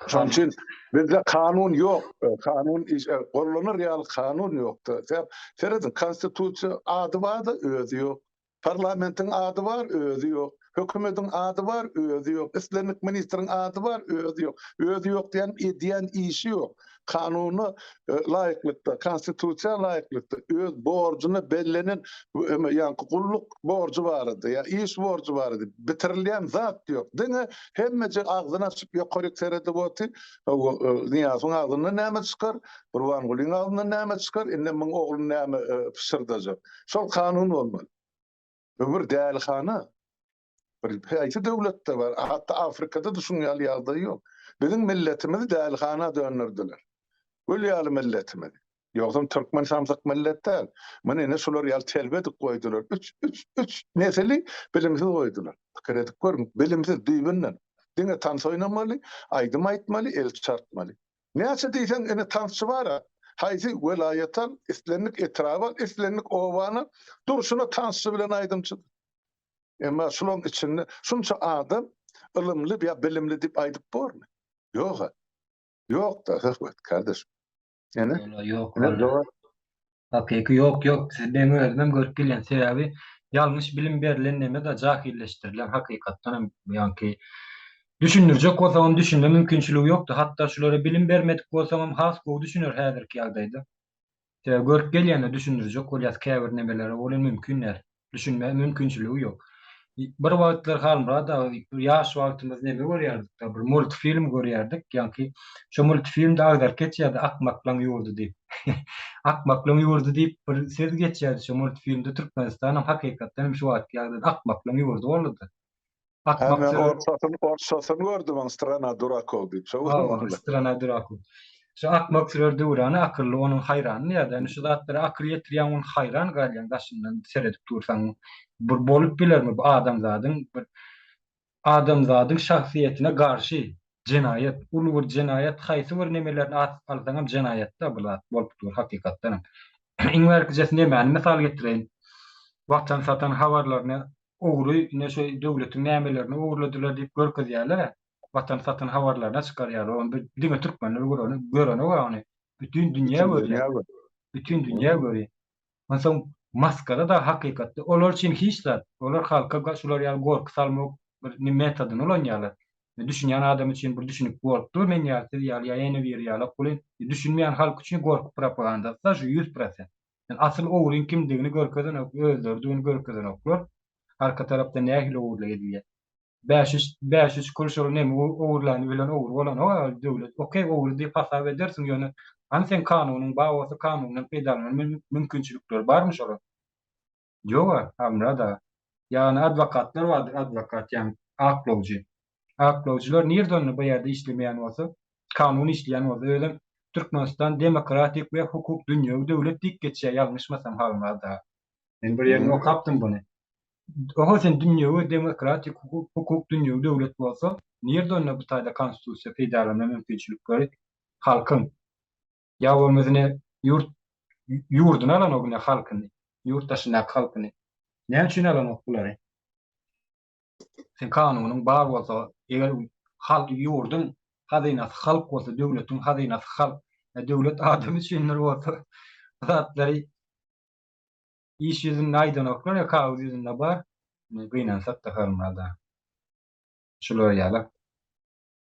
Şonuň üçin bizde kanun ýok. Kanun iş e, gollanar ýaly kanun ýokdy. Sebäp serediň konstitusiýa ady bar-da özi ýok. Parlamentiň ady bar, özi ýok. Hökümetiň ady bar, özi ýok. Islendik ministriň ady bar, özi ýok. Özi ýok diýen edýän işi ýok. Kanuna e, laýyklykda, konstitusiýa laýyklykda öz borjuna bellenen ýaňky gulluk borjy barada ýa iş borjy barada bitirilýän zat ýok. Diňe hemmeje agzyny açyp ýokaryk seredip otyr. E, Nyýazowyň agzyndan näme çykar? Gurbangulyň agzyndan näme çykar? Indi muň ogly näme e, pyşyrdajak? Şol kanun bolmaly. Bu bir dälihana. Bir haýsy döwletde bar? Hatda Afrikada-da şuň ýaly ýagdaý ýok. Biziň milletimizi dälihana dönderdiler. Gül ýaly milletimizi. Ýogsam türkmen samsyk millet däl. Muny ine şular ýaly telbe edip goýdular. Üç, üç, üç nesili bilimsiz goýdular. Pikir edip görüň, bilimsiz düýbünden. Diňe tans oýnamaly, aýdym aýtmaly, el çarpmaly. Näçe diýseň ine tansçy bar-a. Haýsy welaýat al, islendik etrap al, islendik obany al, durşuna tansçy bilen aýdymçydyr. Emma şularyň içinde şunça adam ylymly ýa bilimli diýip aýdyp bormy? Ýog-a. Ýok-da, söhbet, kardeşim. Ene?
Ýok. Hakyky ýok, ýok. Siz meň özümem görüp bilýän. Sebäbi ýalňyş bilim berlen neme-de jahilleşdirilen hakykatdan hem ýaňky düşündirjek bolsaňam düşünme mümkinçiligi ýokdy. Hatda şulara bilim bermedik bolsaňam has gowy düşüner häzirki ýagdaýda. Sebäbi görüp gelýände düşündirjek bolýas käbir nemelere welin mümkin däl. Düşünme mümkinçiligi ýok. Bir wagtlar Halmyrat aga ýaş wagtymyz neme görýärdik-de, bir multfilm görýärdik. Ýaňky şo multfilmde agzalyp geçýärdi Akmaklaň ýurdy diýip. Akmaklaň ýurdy diýip bir söz geçýärdi şo multfilmde Türkmenistanam hakykatdan hem şu wagtky ýagdaýda akmaklaň ýurdy boldy-da.
Hä men orsçasyny orsçasyny gördüm oň Strana durakow diýip. Şo
Hawa, Strana durakow. Şu akmak sürer döwrany akylly onuň haýrany diýýärdi. Indi şu zatlara akyl ýetirýäň ony haýran galýaň daşyndan seredip dursaň. Bir bolup bilermi bu adamzadyň bir adamzadyň şahsyýetine garşy jenaýat, uly bir jenaýat haýsy bir nemelerini alsaňam jenaýatda bu zat bolup dur hakykatdanam. Iň bärkijesi nemäni mysal getireýin. Watan satan habarlaryny Ogry ine şu döwletiň nämelerini ogurladylar diýip görkezýärler-ä. Watan satan habarlaryna çykarýarlar. Ony bir diňe türkmenler göreni görenok-a ony. Bütin dünýä görýär. Bütin dünýä görýär. Onsoň maskara-da hakykatda olar üçin hiç zat. Olar halka şular ýaly gorky salmak bir metodyny ulanýarlar. Düşünýän adam üçin bir düşünikli bolup dur, men ýaly, siz ýaly ýa ýene biri ýaly welin, düşünmeýän halk üçin gorky propagandasy-da şu 100%. Yani asyl ogryň kimdigini görkezenok, özleridigini görkezenoklar. Arka tarapda nähili ogurlyk edilýär. 5-3 5-3 kul şol neme ogurlany bilen ogry bolanok a döwlet. Okey ogry diýip hasap edersiň ýöne hany seň kanunyň bar bolsa kanundan peýdalanma mümkinçilikleri barmy şolar? Ýoga, Halmyrat aga. Ýagny adwokatlar bardyr, adwokat, ýagny aklawjy. Aklawjylar nirde onda bu ýerde işlemeýän bolsa, kanun işleýän bolsa, özem Türkmenistan demokratik we hukuk dünýewi döwlet diýip geçýär, ýalňyşmasam Halmyrat aga. Men bir ýerinde okapdym buny. Oho sen dünýewi demokratik hukuk, hukuk dünýewi döwlet bolsa, nirde onda bu taýda konstitusiýa peýdalanma mümkinçilikleri halkyň? Ýa bolmasa ine ýurt ýurduny alanok ine halkyny, ýurt daşyndaky halkyny. Näme üçin alanok bulary? Sen kanunyň bar bolsa, eger halk ýurduň hazynasy halk bolsa, döwletiň hazynasy halk, döwlet adam üçindir bolsa, bu zatlary iş ýüzünde aýdanoklar, ýa kagyz ýüzünde bar. Gynansak-da Halmyrada. Şular ýaly.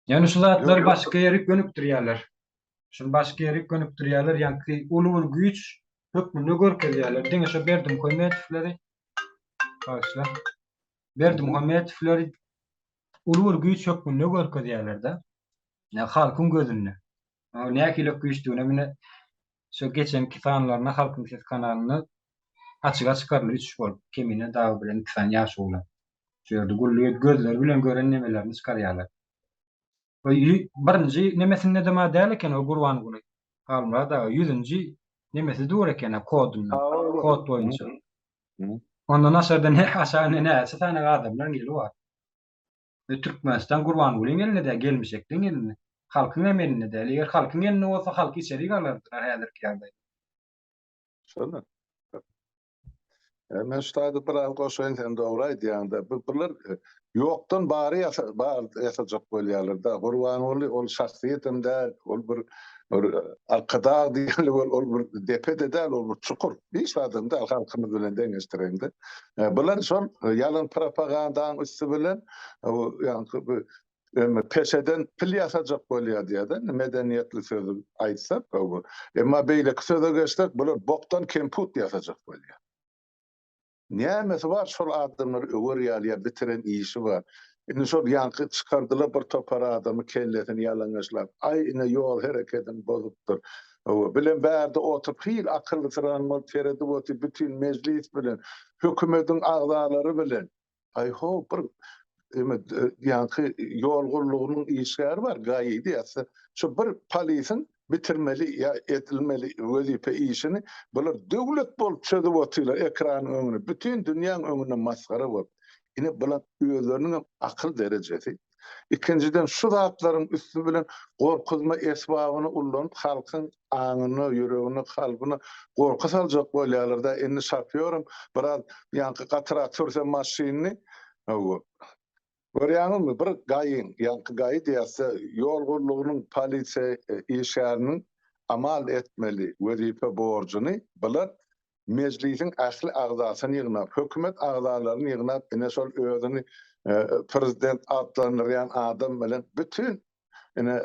Ýöne şu zatlary başga ýerik gönükdirýärler. Şuny başga ýerik gönükdirýärler, ýaňky uly bir güýç hökmünde görkezýärler. Diňe şo Berdimuhamedowleri bagyşla. Berdimuhamedowleri uly bir güýç hökmünde görkezýärler-de. Ýa halkyň gözünde. Nähili güýçdügine mine şo geçenki sanlarynda Halkyň sesi kanalynda açyga çykaryldy üç bolup Kemine dagy bilen iki sany ýaş oglan. Şu ýerde gully gözleri bilen gören nemelerini çykarýarlar. O birinji nemesinde de ma däl eken o Gurbanguly. Halmyrat aga ýüzünji nemesi dur eken kodunda. Kod boýunça. Ondan aşarda ne aşağı ne näçe sany adamlaryň eli bar. Ve Türkmenistan Gurbangulyň elinde däl, gelmişekliň elinde. Halkyň hem elinde däl. Eger halkyň elinde bolsa halky içerik alardylar häzirki ýagdaýda.
Şonda. Men şu taýda biraz goşaýyn, sen dogry aýdýaň-da. Bu bular e, ýokdan bary ýasa, bar ýasajak bolýarlar-da. Gurbanguly ol şahsyýetem däl, ol bir bir e, arkadag diýeli ol, ol bir depe-de däl, ol bir çukur. Hiç adam däl halkymyz bilen deňeşdireňde. E, bular şol ýalan propagandanyň üsti bilen ýaňky bu Emme peşeden pil ýasajak bolýar diýýär-de, indi medeniýetli sözi aýtsak, bu. Emma beýleki söze geçsek, bular bokdan kemput ýasajak bolýar. Nämesi bar şol adamlary öwer ýaly ýa bitiren işi bar. Indi şol ýaňky çykardylar bir topar adamy kellesini ýalaňaçlap, aý ine ýol herekedini bozupdyr. Hawa, bilen bärde oturyp hil akyllysyran bolup seredip otyr bütin mejlis bilen, hökümediň agzalary bilen. Aý-how, bir eme ýaňky ýol gullugynyň işgäri bar, GAI diýýäs. Şu bir polisiň bitirmeli ýa edilmeli wezipe işini bular döwlet bolup çözüp otyrlar ekranyň öňünde, bütin dünýäň öňünde masgara bolup. Ine bular özleriniň hem akyl derejesi. Ikinjiden şu zatlaryň üsti bilen gorkuzma esbabyny ullanyp halkyň aňyna, ýüregine, kalbyna gorky saljak bolýarlar-da. Indi şofýoram biraz ýaňky gatyrak sürse maşynyny, hawa, görýäňizmi, bir GAI-iň, ýaňky GAI diýýäs-de, ýol gullugynyň polisiýa işgäriniň amal etmeli wezipe borjuny bular Mejlisiň ähli agzasyny ýygnap, hökümet agzalaryny ýygnap, ine şol özüni prezident atlandyrýan adam bilen bütin ine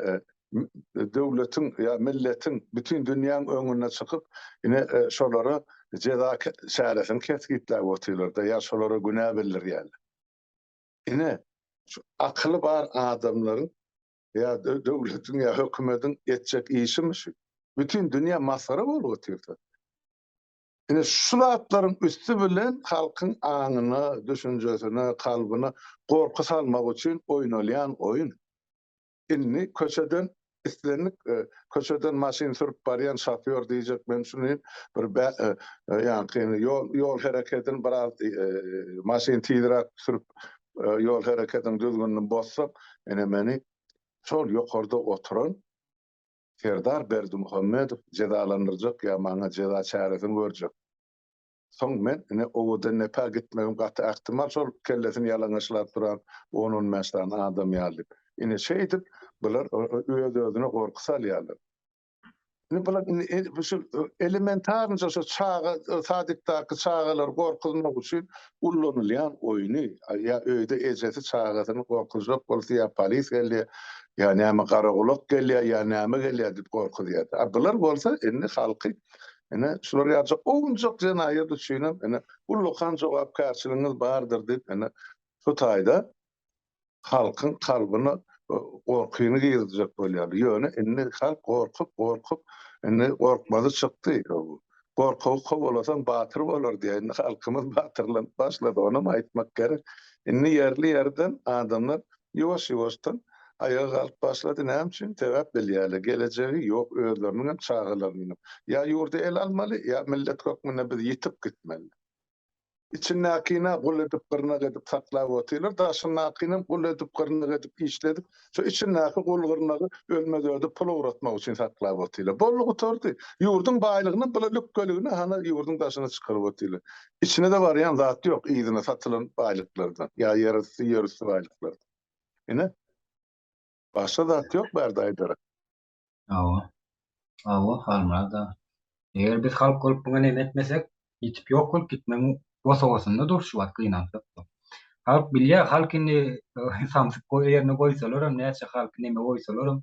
döwletiň ýa milletiň, bütin dünýäň öňünde çykyp, ine şolara jeza çäresini kesgitläp otyrlar-da, ýa şolara günä bildirýärler. Ine, şu akyly bar adamlaryň ýa döwletiň ýa hökümetiň etjek işimi şu? Bütin dünýä masgara bolup otyrsa. Ine şu zatlaryň üsti bilen halkyň aňyna, düşünjesine, kalbyna gorky salmak üçin oýnalýan oýun. Indi köçeden islendik köçeden maşyn sürüp barýan şofýor diýjek men şuny bir ýaňky ýol ýol herekedini biraz maşyn tizräk sürüp ýol herekediniň düzgünini bozsak ine meni şol ýokarda oturan Serdar Berdimuhamedow jezalandyrjak ýa maňa jeza çäresini görjek. Soň men ine Owadandepä gitmegim gaty ähtimal şol kellesini ýalaňaçlap duran on-on bäş sany adam ýaly diýip. Ine şeýdip bular öz-özüne gorky salýarlar. Indi bular indi şu elementarnyja şu çaga sadikdaky çagalary gorkuzmak üçin ullanylýan oýny ýa öýde ejesi çagasyny gorkuzjak bolsa ýa polis gelýär ýa näme garagulak gelýär ýa näme gelýär diýip gorkuzýar. A bular bolsa indi halky ine şular ýaljak owunjak jenaýat üçinem ine ullakan jogapkärçiligiňiz bardyr diýip ine şu taýda halkyň kalbyna gorkyny girizjek bolýarlar. Ýöne indi halk gorkup, gorkup, indi gorkmazy çykdy. Gorkagy kowalasaň batyr bolar diýýär. Indi halkymyz batyrlanyp başlady, onam aýtmak gerek. Indi ýerli-ýerden adamlar ýuwaş-ýuwaşdan aýaga galyp başlady. Näme üçin? Sebäp bilýärler, gelejegi ýok özleriniňem, çagalarynyňam. Ýa ýurdy ele almaly, ýa millet hökmünde biz ýitip gitmeli. Içindäkini gul edip, gyrnak edip saklap otyrlar, daşyndakynam gul edip, gyrnak edip işledip, şo içindäki gul-gyrnagy ölmez-ödi pul ugratmak üçin saklap otyrlar. Boldy gutardy. Ýurduň baýlygynam bular lükgeligine hana ýurduň daşyna çykaryp otyrlar. Içine-de barýan zat ýok yzyna satylan baýlyklardan ýa ýerasty, ýerüsti baýlyklardan. Ine. Başga zat ýok bärde aýdara.
Hawa. Hawa, Halmyrat aga. Eger biz halk bolup muňa neme etmesek, ýitip ýok bolup gitmegiň bosagasynda dur şu wagt gynansak-da. Halk bilýär, halk indi samsyk ýerine goýsalaram, näçe halky neme goýsalaram,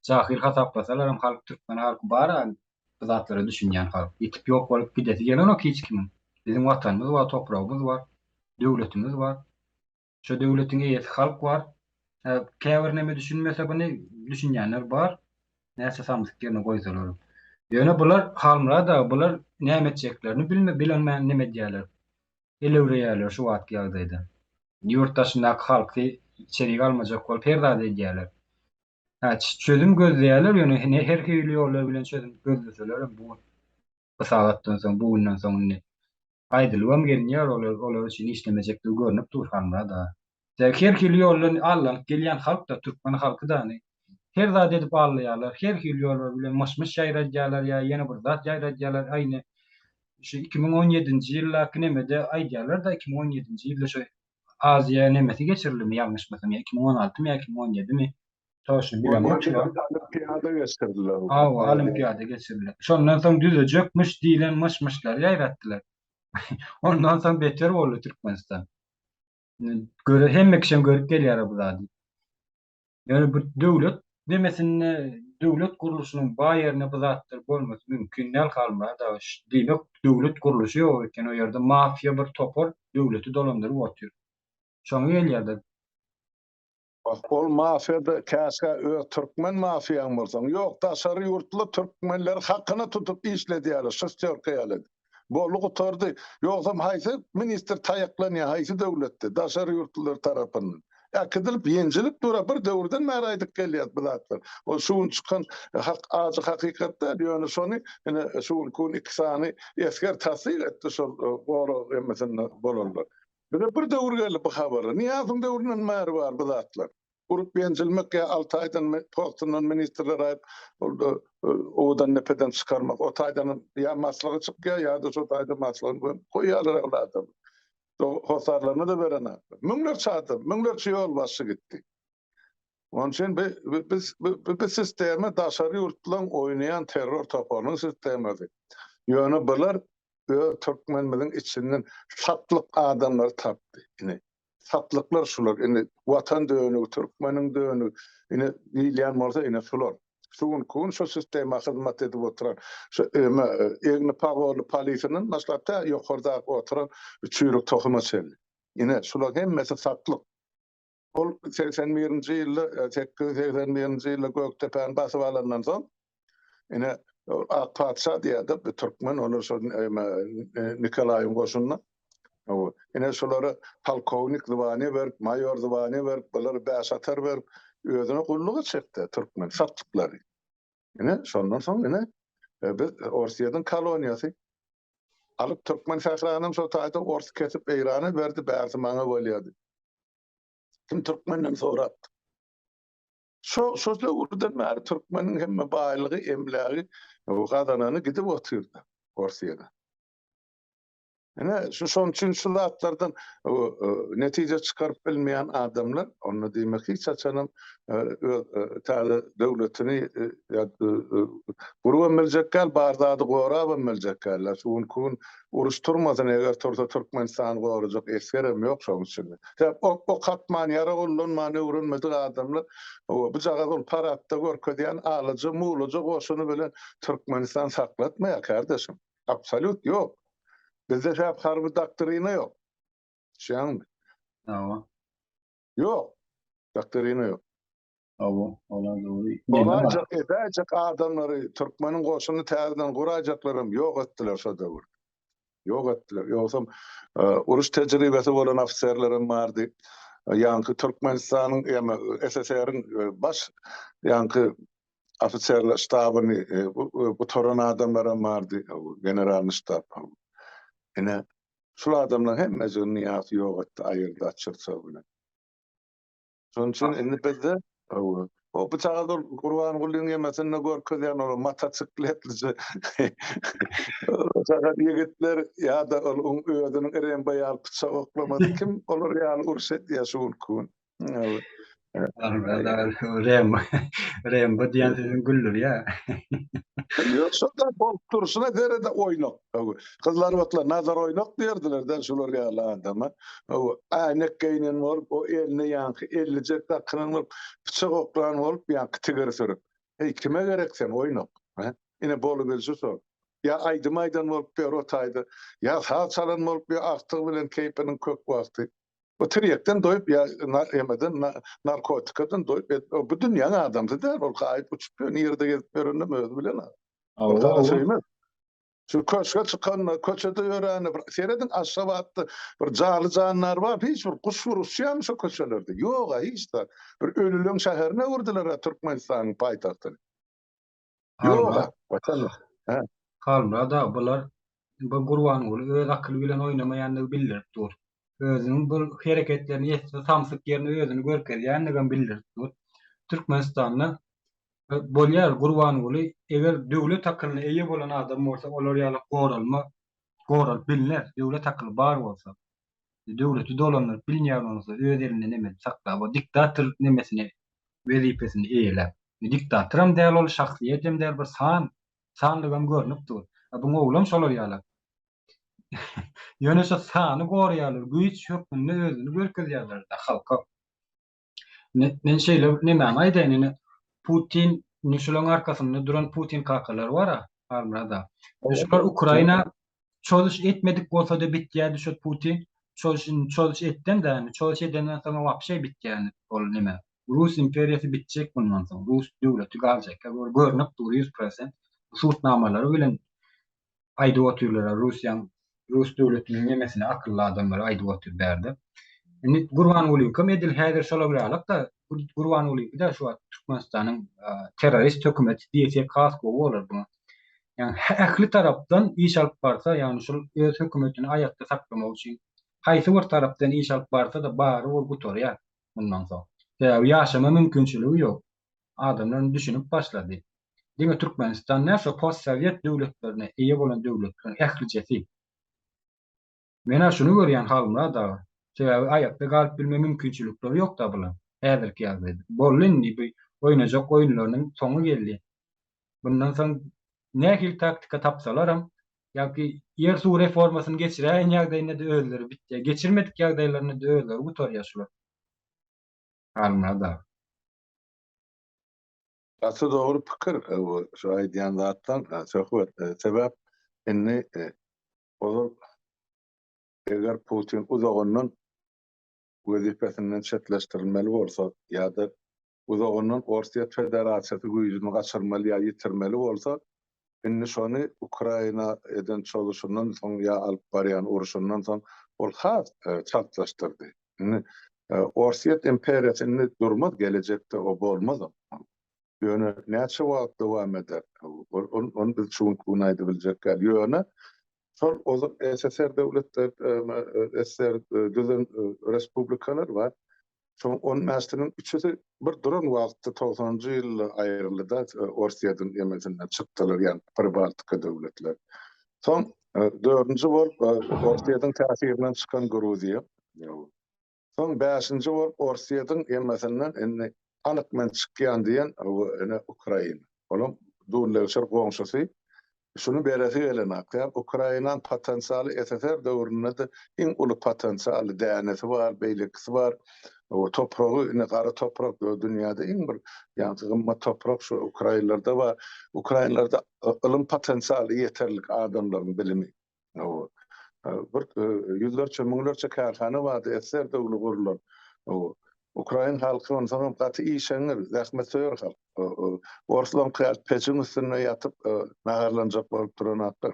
jahyl hasaplasalaram halk türkmen halky bar-a bu zatlara düşünýän halk. Ýitip ýok bolup gidesi gelenok hiç kimiň. Biziň watanymyz bar, topragymyz bar, döwletimiz bar. Şo döwletiň eýesi halk bar. Hä, käbir neme düşünmese buny düşünýänler bar. Näçe samsyk ýerine goýsalaram. Ýöne bular Halmyrat aga bular näme etjeklerini bilme bilenmän neme edýärler. Elewreýärler şu wagtky ýagdaýda. Ýurt daşyndaky halky içerik almajak bolup her zat edýärler. Hä, çözüm gözleýärler ýöne her hili ýollar bilen çözüm gözleselerem bu bu sagatdan soň bu günden soň indi Aýdylybam gelinýär olar olar üçin işlemejekdigi görnüp dur Halmyrat aga. Sebäbi her hili ýoldan allanyp gelýän halk-da türkmen halky-da hany. Her zat edip allaýarlar, her hili ýollar bilen myş-myş ýaýradýarlar ýa ýene bir zat ýaýradýarlar aýny şu 2017-nji ýyldaky nemede aýdýarlar-da 2017-nji ýylda şu Aziýa nemesi geçirildimi ýalňyşmasam ýa 2016 my ýa 2017 mi Toşny bilemok şu wagt.
Olimpiada geçirdiler.
Hawa, olimpiada geçirdiler. Şondan soň düzejekmiş diýlen myş-myşlary ýaýratdylar. Ondan soň beter boldy Türkmenistan. Göre hemme kişem görüp gelýär bu zady. Ýöne bu döwlet demesinde döwlet gurluşynyň bar ýerinde bu zatlar bolmasy mümkin däl Halmyrat aga. Diýmek döwlet gurluşy ýok eken o ýerde mafiýa bir topar döwleti dolandyryp otyr. Şoňa gelýär-de.
Bak ol mafiýada käşgä öz türkmen mafiýaň bolsaň. Ýok daşary ýurtly türkmenleri hakyna tutup işledýärler şestýorka ýaly edip. Boldy gutardy. Ýogsam haýsy ministr taýaklanýar haýsy döwletde daşary ýurtlylar tarapyndan. Äkidilip ýenjilip dura bir döwürden bäri aýdyp gelýäs bu zatlar. Ol şu gün çykan hak ajy hakykat däl ýöne şony ine şu günki gün iki sany esger tassyk etdi şol gorag hemmesinde bolanlar. Bize bir döwür geldi bu habar. Nyýazowyň döwründen bäri bar bu zatlar. Urup ýenjilmek ýa alty aýdan postundan ministrler aýyp ol owadan depeden çykarmak. O taýdan ýa maslygy çykýar ýa-da şo taýda maslygyny gömüp goýýarlar ol adamy. Hossarlaryna-da berenoklar. Müňlerçe adam, müňlerçe ýolbaşçy gitdi. Onuň üçin bu biz bu sistema daşary ýurtlaryň oýnaýan terror toparynyň sistemasy. Ýöne bular öz türkmenimiziň içinden satlyk adamlary tapdy. Ine, satlyklar şular. Indi watan dönügi, türkmeniň dönügi, ine diýilýän bolsa ine şular. Şu günki gün şu sistema hyzmat edip oturan, şu eme egni pagorly polisinden başlap tä ýokardaky oturan çüýrük tohuma çenli. Ine, şular hemmesi satlyk. Ol 81-nji ýylda, 881-nji ýylda Gökdepäni basyp alandan soň, ine, Ak patyşa diýýärdi, bu türkmen, olar şol Nikolaýyň goşunyna. Ine, şolara polkownik zwaniýa berip, maýor zwaniýa berip, bulara bäşatar berip, özüne gulluga çekdi türkmen satlyklary. Ine, şondan soň, ine, biz Orsýetiň koloniýasy. Alyp türkmen sähranam şo taýda ors kesip Eýrana berdi, bärsi maňa bolýady. Kim türkmenden sorapdy. Şo şo döwürden bäri türkmeniň hemme baýlygy, emlägi, gazanany gidip otyrdy Orsýede. Ine, şu şonuň üçin şu zatlardan netije çykaryp bilmeýän adamlar, onda diýmek hiç haçanam öz täze döwletini gurubam biljek däl, bar zady gorabam biljek däller. Şu günki gün uruş turmasyn, eger tursa Türkmenistany gorajak esgerem ýok şonuň üçin. Sebäp ok atman, ýarag ullanman öwrenmedik adamlar bujagaz ol paradda görkezýän alaja, mulaja goşuny bilen Türkmenistan saklatmaýar, kardeşim. Absolýut ýok. Bizde sebäp harby doktrina ýok. Düşýäňmi?
Hawa.
Ýok. Doktrina ýok.
Hawa, olar dogry.
Guraýjak, edäýjek adamlary, türkmeniň goşunyny täzeden guraýjaklaram ýok etdiler şo döwürde. Ýok etdiler. Ýogsam uruş tejribesi bolan ofiserlerem bardy. Ýaňky Türkmenistanyň, ýa SSR-iň baş ýaňky ofiserler ştabyny gutaran adamlaram bardy, generalnyý ştab. Ine, şul adamlaryň hemmejigini Nyýazow ýok etdi, aýyrdy açyk-çygy bilen. Şonuň üçin indi bizde o bıçaga ol Gurbangulyň ýemesinde görkezýän ol motosikletlije çaga ýigitler ýa-da ol özüniň Rembo ýaly pyçak oklamasy kim olar ýaly uruş edýär şu günki gün.
Rembo, Rembo diýen sözüň güldürýär.
Ýok, şonda bolup durşuna serede oýnak. Gyzlar bolsa nazar oýnak diýerdiler-de şular ýaly adama. Äýnek geýnen bolup, o eline ýaňky ellijek dakynan bolup, pyçak oklan bolup, ýaňky tigir sürüp. Heý, kime gerek sen oýnak? Ine bolubilşi şol. Ýa aýdym aýdan bolup ýör o taýda, ýa saz çalan bolup ýör agtygy bilen keýpiniň kök wagty. Bu tirýekden doýup ýa emeden narkotikadan doýup bu dünýäň adamsy däl ol gaýyp uçup ýör nirede gezip ýöreninem özi bilenok. Ol gara söýmez. Şu köşge çykanda köçede ýörände bir serediň Aşgabatda bir janly jandar bar hiç bir guş bir uçýarmy şo köçelerde ýoga hiç zat. Bir ölüleň şäherine öwürdiler Türkmenistanyň paýtagtyny. Ýoga watan.
Halmyrat aga bular bu Gurbanguly öz akyly bilen oýnamaýandygy bildirip dur. Özüniň bu hereketlerini etse samsyk ýerine özüni görkezýändigem bildirip dur. Türkmenistanda bolýar Gurbanguly eger döwlet akylyna eýe bolan adam bolsa olar ýaly goralma goralyp bilner döwlet akyly bar bolsa. Döwleti dolandyryp bilmeýän bolsa öz elinde nemesini saklap o diktator nemesini wezipesini eýeläp. Diktatoram däl ol şahsyýetem däl bir san sanlygam görnüp dur. A buň oglam şolar ýalak. Ýöne şo sany goraýarlar güýç hökmünde özüni görkezýärler-de halka. Men şeýle bir nemäni aýdaýyn ine Putin indi şulaň arkasynda duran Putin kakalary bar-a Halmyrat aga. Şular Ukraina çozuş etmedik bolsada bitýärdi şo Putin. Çozuş indi çozuş etdem-dä indi çozuş edenden soň wapşe bitýär indi ol neme. Rus imperiýasy bitjek bundan soň. Rus döwleti galjak. Görnüp dur 100%. Subutnamalary bilen aýdyp otyrlar Russiýaň Rus döwletiniň nemesini akylly adamlar aýdyp otyr bärde. Indi Gurbangulyňkam edil häzir şolar ýalak-da Gurbangulyňky-da şu wagt Türkmenistanyň terrorist hökümeti diýsek has gowy bolar buňa. Ýagny ähli tarapdan iş alyp barsa, ýagny şol öz hökümetini aýakda saklamak üçin haýsy bir tarapdan iş alyp barsa-da bary bir gutarýar mundan soň. Sebäbi ýaşama mümkinçiligi ýok. Adamlar indi düşünip başlady. Diňe Türkmenistan däl, şo postsowet döwletlerine eýe bolan döwletleriň ählijesi. Men-ä şuny görýän Halmyrat aga. Sebäbi aýakda galyp bilme mümkinçilikleri ýok-da bulaň, häzirki ýagdaýda. Boldy indi bu oýnajak oýunlarynyň soňy geldi. Bundan soň nähili taktika tapsalaram, ýa-ki ýer-suw reformasyny geçiräýen ýagdaýynda-da özleri bitýär, geçirmedik ýagdaýlarynda-da özleri gutarýar şular. Halmyrat aga.
Gaty dogry pikir bu şu aýdýan zatlaň söhbet. Sebäp indi ozal eger Putin uzagyndan wezipesinden çetleşdirilmeli bolsa ýa-da uzagyndan Orsýet Federasiýasy güýjüni gaçyrmaly ýa ýitirmeli bolsa, indi şony Ukraina eden çozuşyndan soň ýa alyp barýan urşundan soň ol has çaltlaşdyrdy. Indi Orsýet imperiýasy indi durmaz, gelejekde o bolmazam. Ýöne näçe wagt dowam eder, ony biz şu günki gün aýdybiljek däl. Ýöne şol ozal SSR döwletler, SSR düzen respublikalar bar. Şoň on bäşisiniň üçüsi bir duran wagtda togsanynjy ýylda aýryldy-da, Orsýetiň emesinden çykdylar, ýagny Pribaltika döwletleri. Soň. Dördünji bolup Orsýetiň täsirinden çykan Gruziýa. Soň bäşinji bolup Orsýetiň emmesinden indi anyk men çykýan diýen ine Ukraina. Olam dullegşir goňşusy. Şuny beresi gelenok. Ýa Ukrainaň potensialy SSR döwründe-de iň uly potensialy dänesi bar, beýlekisi bar. Topragy ine gara toprak dünýäde iň bir ýaňky gymmat toprak şu ukrainlerde bar. Ukrainlerde ylym potensialy ýeterlik adamlaryň bilimi. Bir ýüzlerçe, müňlerçe kärhana bardy, SSR döwli gurlan. Ukrain halky onsoňam gaty işeňňir, zähmetsöýer halk. Orslaňky ýaly pejiň üstünde ýatyp naharlanjak bolup duranaklar.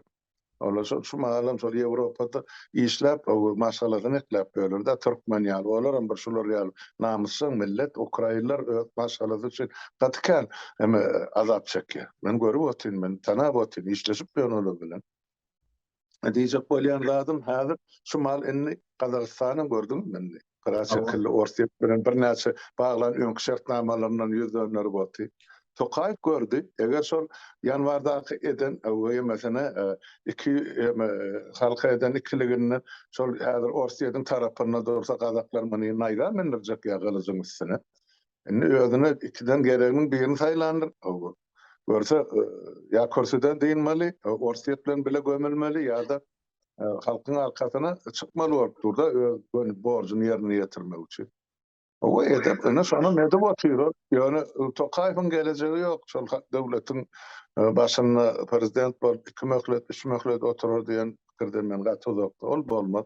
Olar şol şu mahalam şol Ýewropada işläp, maşgalasyny ekläp ýörler-de, türkmen ýaly. Olaram bir şular ýaly namysjaň millet. Ukrainler öz maşgalasy üçin gaty kän azap çekýär. Men görüp otyryn, men tanap otyryn, işleşip ýörün olar bilen. Diýjek bolýan zadym häzir şu mal indi Gazagystanam gördüňizmi indi? Gyra çekildi Orsýet bilen birnäçe baglan öňki şertnamalaryndan ýüz dönderip oty. Tokaýew gördi, eger şol ýanwardaky eden ýemesine iki halka eden ikiliginden şol häzir Orsýetiň tarapynda dursa gazaklar muny naýza mindirjek ýa gylyjyň üstüne. Indi özüne ikiden gereginiň birini saýlandyr. Görse, ýa kürsüden dynmaly, Orsýet bilen bile gömülmeli ýa-da halkyň arkasyna çykmaly bolup dur-da öz göni borjuny ýerine ýetirmek üçin. Owa edep, ine şonam edip otyr ol. Ýöne Tokaýewiň gelejegi ýok, şol döwletiň başynda prezident bolup iki möhlet, üç möhlet oturar diýen pikirden men gaty uzakda. Ol bolmaz.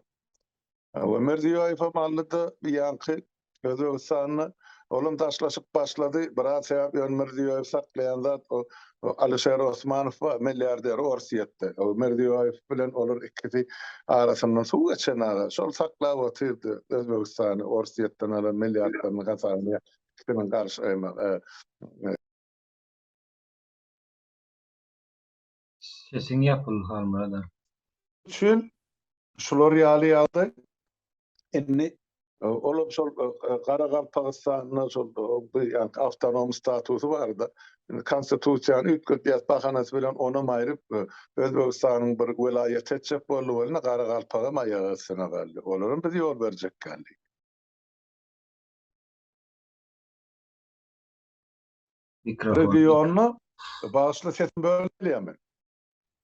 We Mirziýoýewem aldy-da ýaňky Özbegistanda olam daşlaşyp başlady. Biraz sebäp ýöne Mirziýoýew saklaýan zat o Alişer Osmanow bar, milliarder Orsýetde. O Mirziýoýew bilen olar ikisi arasyndan suw geçen aga. Şol saklap otyrdy Özbegistany Orsýetden alan milliardlarynyň hasabyna ikisiniň garşy
Sesiň ýapyldy Halmyrat aga.
Üçin şular ýaly ýagdaý indi olam şol Garagalpagystanda şol ýaňky awtonom statusy barda indi konstitusiýany üýtgetýäs bahanasy bilen onam aýryp Özbegistanyň bir welaýaty etjek boldy welin Garagalpagam aýak astyna galdy. Olaram biz ýol berjek däldik.
Mikrofon.
Regionda bagyşla sesim bölünýärmi?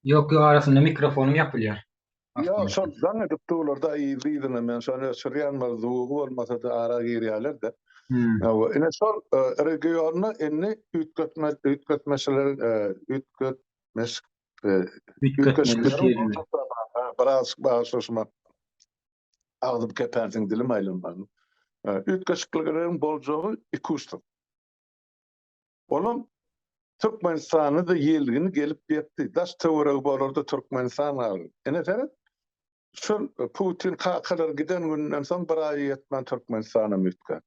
Ýok, ýok arasynda mikrofonyň ýapylýar.
Ýok, şol jaň edip durlar-da yzly-yzyna men şony öçürýän bir zugy bolmasa-da ara girýärler-de. Hawa, ine şol regionda indi üýtgetme üýtgetmeşiler üýtgetmeş üýtgeşikleriň birazjyk bagyşlaşma agzym kepänsiň dilim aýlanman. Üýtgeşiklikleriň boljagy ikuçsyz. Olam Türkmenistanda-da ýelgini gelip ýetdi. Daş töweregi bolarda Türkmenistan galdy. Ine seret, şol Putin kakalar giden günden soň bir aýa ýetmän Türkmenistanam üýtgär.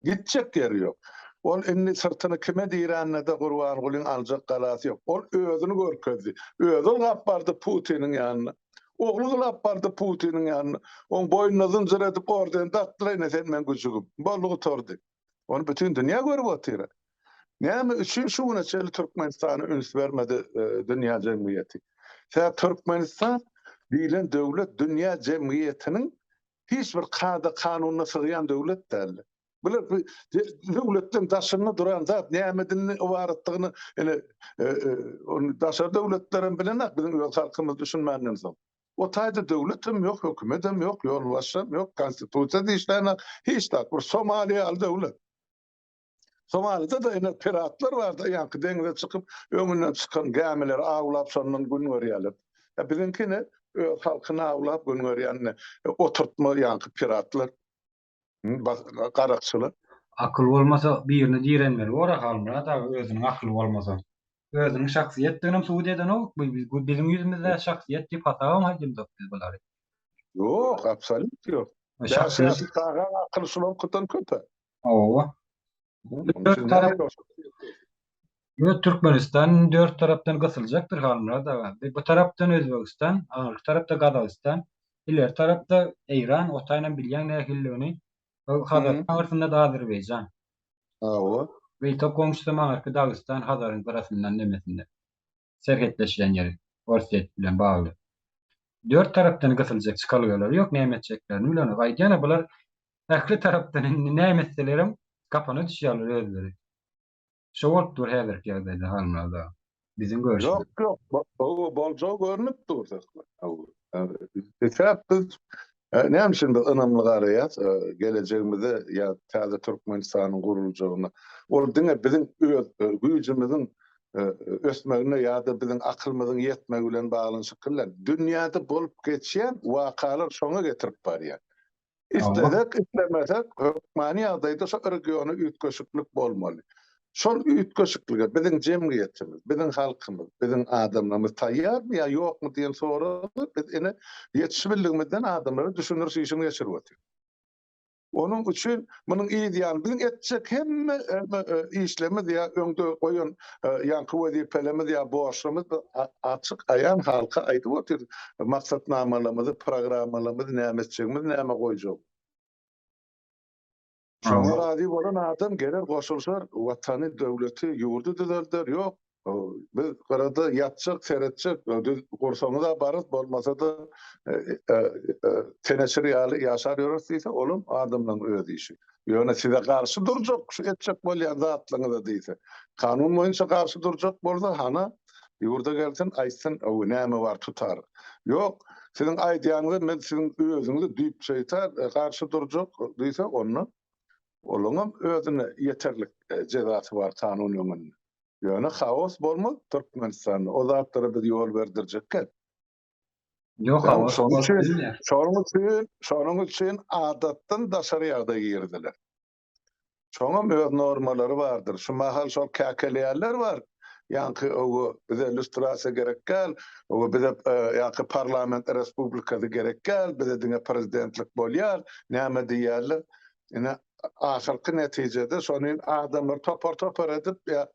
Gitjek ýeri ýok. Ol indi syrtyny kime dirände-de Gurbangulyň aljak galasy ýok. Ol özüni görkezdi. Özi ylgap bardy Putiniň ýanyna. Ogly ylgap bardy Putiniň ýanyna. Oň boýnuna zynjyr edip orden dakdylar, ine sen meň güjügim. Boldy gutardy. Ony bütin dünýä görüp otyr. Näme üçin şu güne çenli Türkmenistana üns bermedi dünýä jemgyýeti? Sebäp Türkmenistan diýlen döwlet dünýä jemgyýetiniň hiç bir kada-kanunyna sygýan döwlet däldi. Bular bu döwletden daşynda duran zat nämeden ybaratdygyny ine ony daşary döwletlerem bilenok biziň öz halkymyz düşünmänden soň. O taýda döwletem ýok, hökümetem ýok, ýolbaşçam ýok, konstitusiýa-da işlänok, hiç zat. Bir Somali ýaly döwlet. Somalide-de ine piratlar bardy, ýaňky deňize çykyp, öňünden çykan gämileri awlap, şondan gün görýärler. Ýa biziňki ine öz halkyny awlap gün görýän ine oturtma ýaňky piratlar, garakçylar.
Akyl bolmasa birine direnmeli bor-a Halmyrat aga özüniň akyly bolmasa. Özüniň şahsyýetdiginem subut edenok bu biziň ýüzümizde şahsyýet diýip hasabam edemzok biz bulary.
Ýok, absolýut ýok. Bäş ýaşly çagaň akyly şulaňkydan köp-ä.
Hawa. Dört tarap Ýok, Türkmenistan dört tarapdan gysyljakdyr Halmyrat aga. Bu tarapdan Özbegistan, aňyrky tarapda Gazagystan, ileri tarapda Eýran, o taýynam bilýäň nähililigini. Hazaryň aňyrsynda-da Azerbaýjan.
Hawa.
Gyýtak goňşusam aňyrky Dagystan Hazaryň gyrasyndan nemesinde. Serhetleşýän ýeri Orsýet bilen bagly. Dört tarapdan gysyljak çykalgalary ýok, näme etjeklerini bilenok. Aýdýan-a bular ähli tarapdan indi näme etselerem gapana düşýärler özleri. Şo bolup dur häzirki ýagdaýda Halmyrat aga. Biziň görşümiz.
Ýok, ýok. Hawa, boljagy görnüp dur Söhbet. Hawa. Sebäp biz näme üçin biz ynamly garaýas gelejegimize ýa täze Türkmenistanyň guruljagyna. Ol diňe biziň öz güýjümiziň ösmegine ýa-da biziň akylymyzyň ýetmegi bilen baglanyşykly däl. Dünýäde bolup geçýän wakalar şoňa getirip barýar. Islesek, islemesek, hökmany ýagdaýda şo regiona üýtgeşiklik bolmaly. Şol üýtgeşiklige biziň jemgyýetimiz, biziň halkymyz, biziň adamlarymyz taýýarmy ýa ýokmy diýen soragy biz ine ýetişibildigimizden adamlara düşündiriş işini geçirip otyrys. Onuň üçin munuň yz ýany biziň etjek hemme işlerimiz ýa öňde goýan ýaňky wezipelerimiz ýa borçlarymyz açyk aýan halka aýdyp otyrys. Maksatnamalarymyzy, programmalarymyzy näme etjegimizi, näme goýjagymyzy. Şoňa razy bolan adam geler goşulşar, watany, döwleti, ýurdy düzelder, ýok, biz gyrada ýatjak, seretjek, düz gursaňyz-a barys, bolmasa-da teneçir ýaly ýaşar ýöreris diýse, olam adamlaryň öz işi. Ýöne size garşy durjak, şu etjek bolýan zatlaryňyza diýse, kanun boýunça garşy durjak bolsa, hana, ýurda gelsin, aýtsyn, ow, näme bar tutar. Ýok, siziň aýdýanyňyza men siziň özüňize düýpjeýta garşy durjak diýse, onda olaňam özüne ýeterlik jezasy bar kanun öňünde. Ýöne haos bolmaz Türkmenistanda, o zatlara biz ýol berdirjek däl.
Ýok, haos
bolup bilmeýär. Şonuň üçin, şonuň üçin adatdan daşary ýagdaý girdiler. Şoňam öz normalary bardyr. Şu mahal şol käkeleýänler bar. Ýaňky owo bize lýustrasiýa gerek däl, owo bize ýaňky parlament respublikasy gerek däl, bize diňe prezidentlik bolýar, näme diýýärler. Ine ahyrky netijede şony adamlar topar-topar edip ýa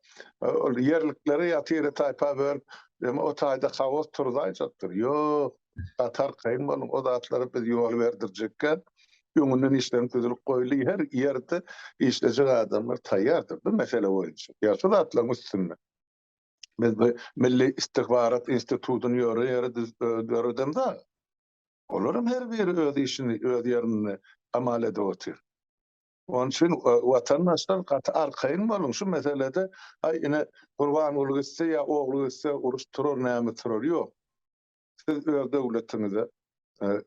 ol ýerlikleri ýa tire-taýpa bölüp, o taýda haos turzaýjakdyr. Ýok, gaty arkaýyn boluň, o zatlara biz ýol berdirjekkä öňünden işleriň düzülip goýuldy. Her ýerde işlejek adamlar taýýardyr bu mesele boýunça. Ýa şu zatlaryň üstünde. Biz bu Milli istihbarat institutyny ýöre ýere döredemzok. Olaram her biri öz işini öz ýerinde amal edip otyr. Onuň üçin watandaşlar gaty arkaýyn boluň şu meselede aý ine Gurbanguly gitse ýa ogly gitse uruş turar näme turar ýok. Siz öz döwletiňize,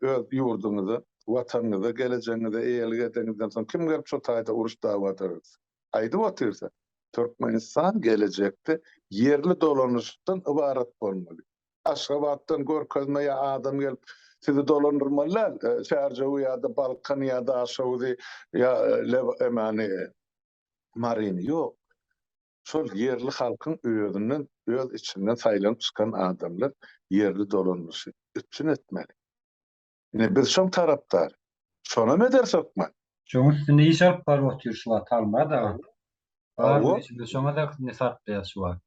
öz ýurduňyza, watanyňyza, gelejegiňize eýelik edeňizden soň kim gelip şo taýda uruş dawa döretsin. Aýdyp otyrsa Türkmenistan gelejekde ýerli dolanyşykdan ybarat bolmaly. Aşgabatdan görkezme ýa adam gelip sizi dolandyrmaly däl. Çärjewi ýa-da Balkany ýa Daşoguzy ýa Lebany Maryny ýok. Şol ýerli halkyň özünden öz içinden saýlanyp çykan adamlar ýerli dolandyryşy üpjün etmeli. Ine biz şoň tarapdary. Şonam ederis hökman.
Şoň üstünde iş alyp baryp otyr şu wagt Halmyrat aga. Bar güýjümizi şoňa da sarplaýas şu wagt.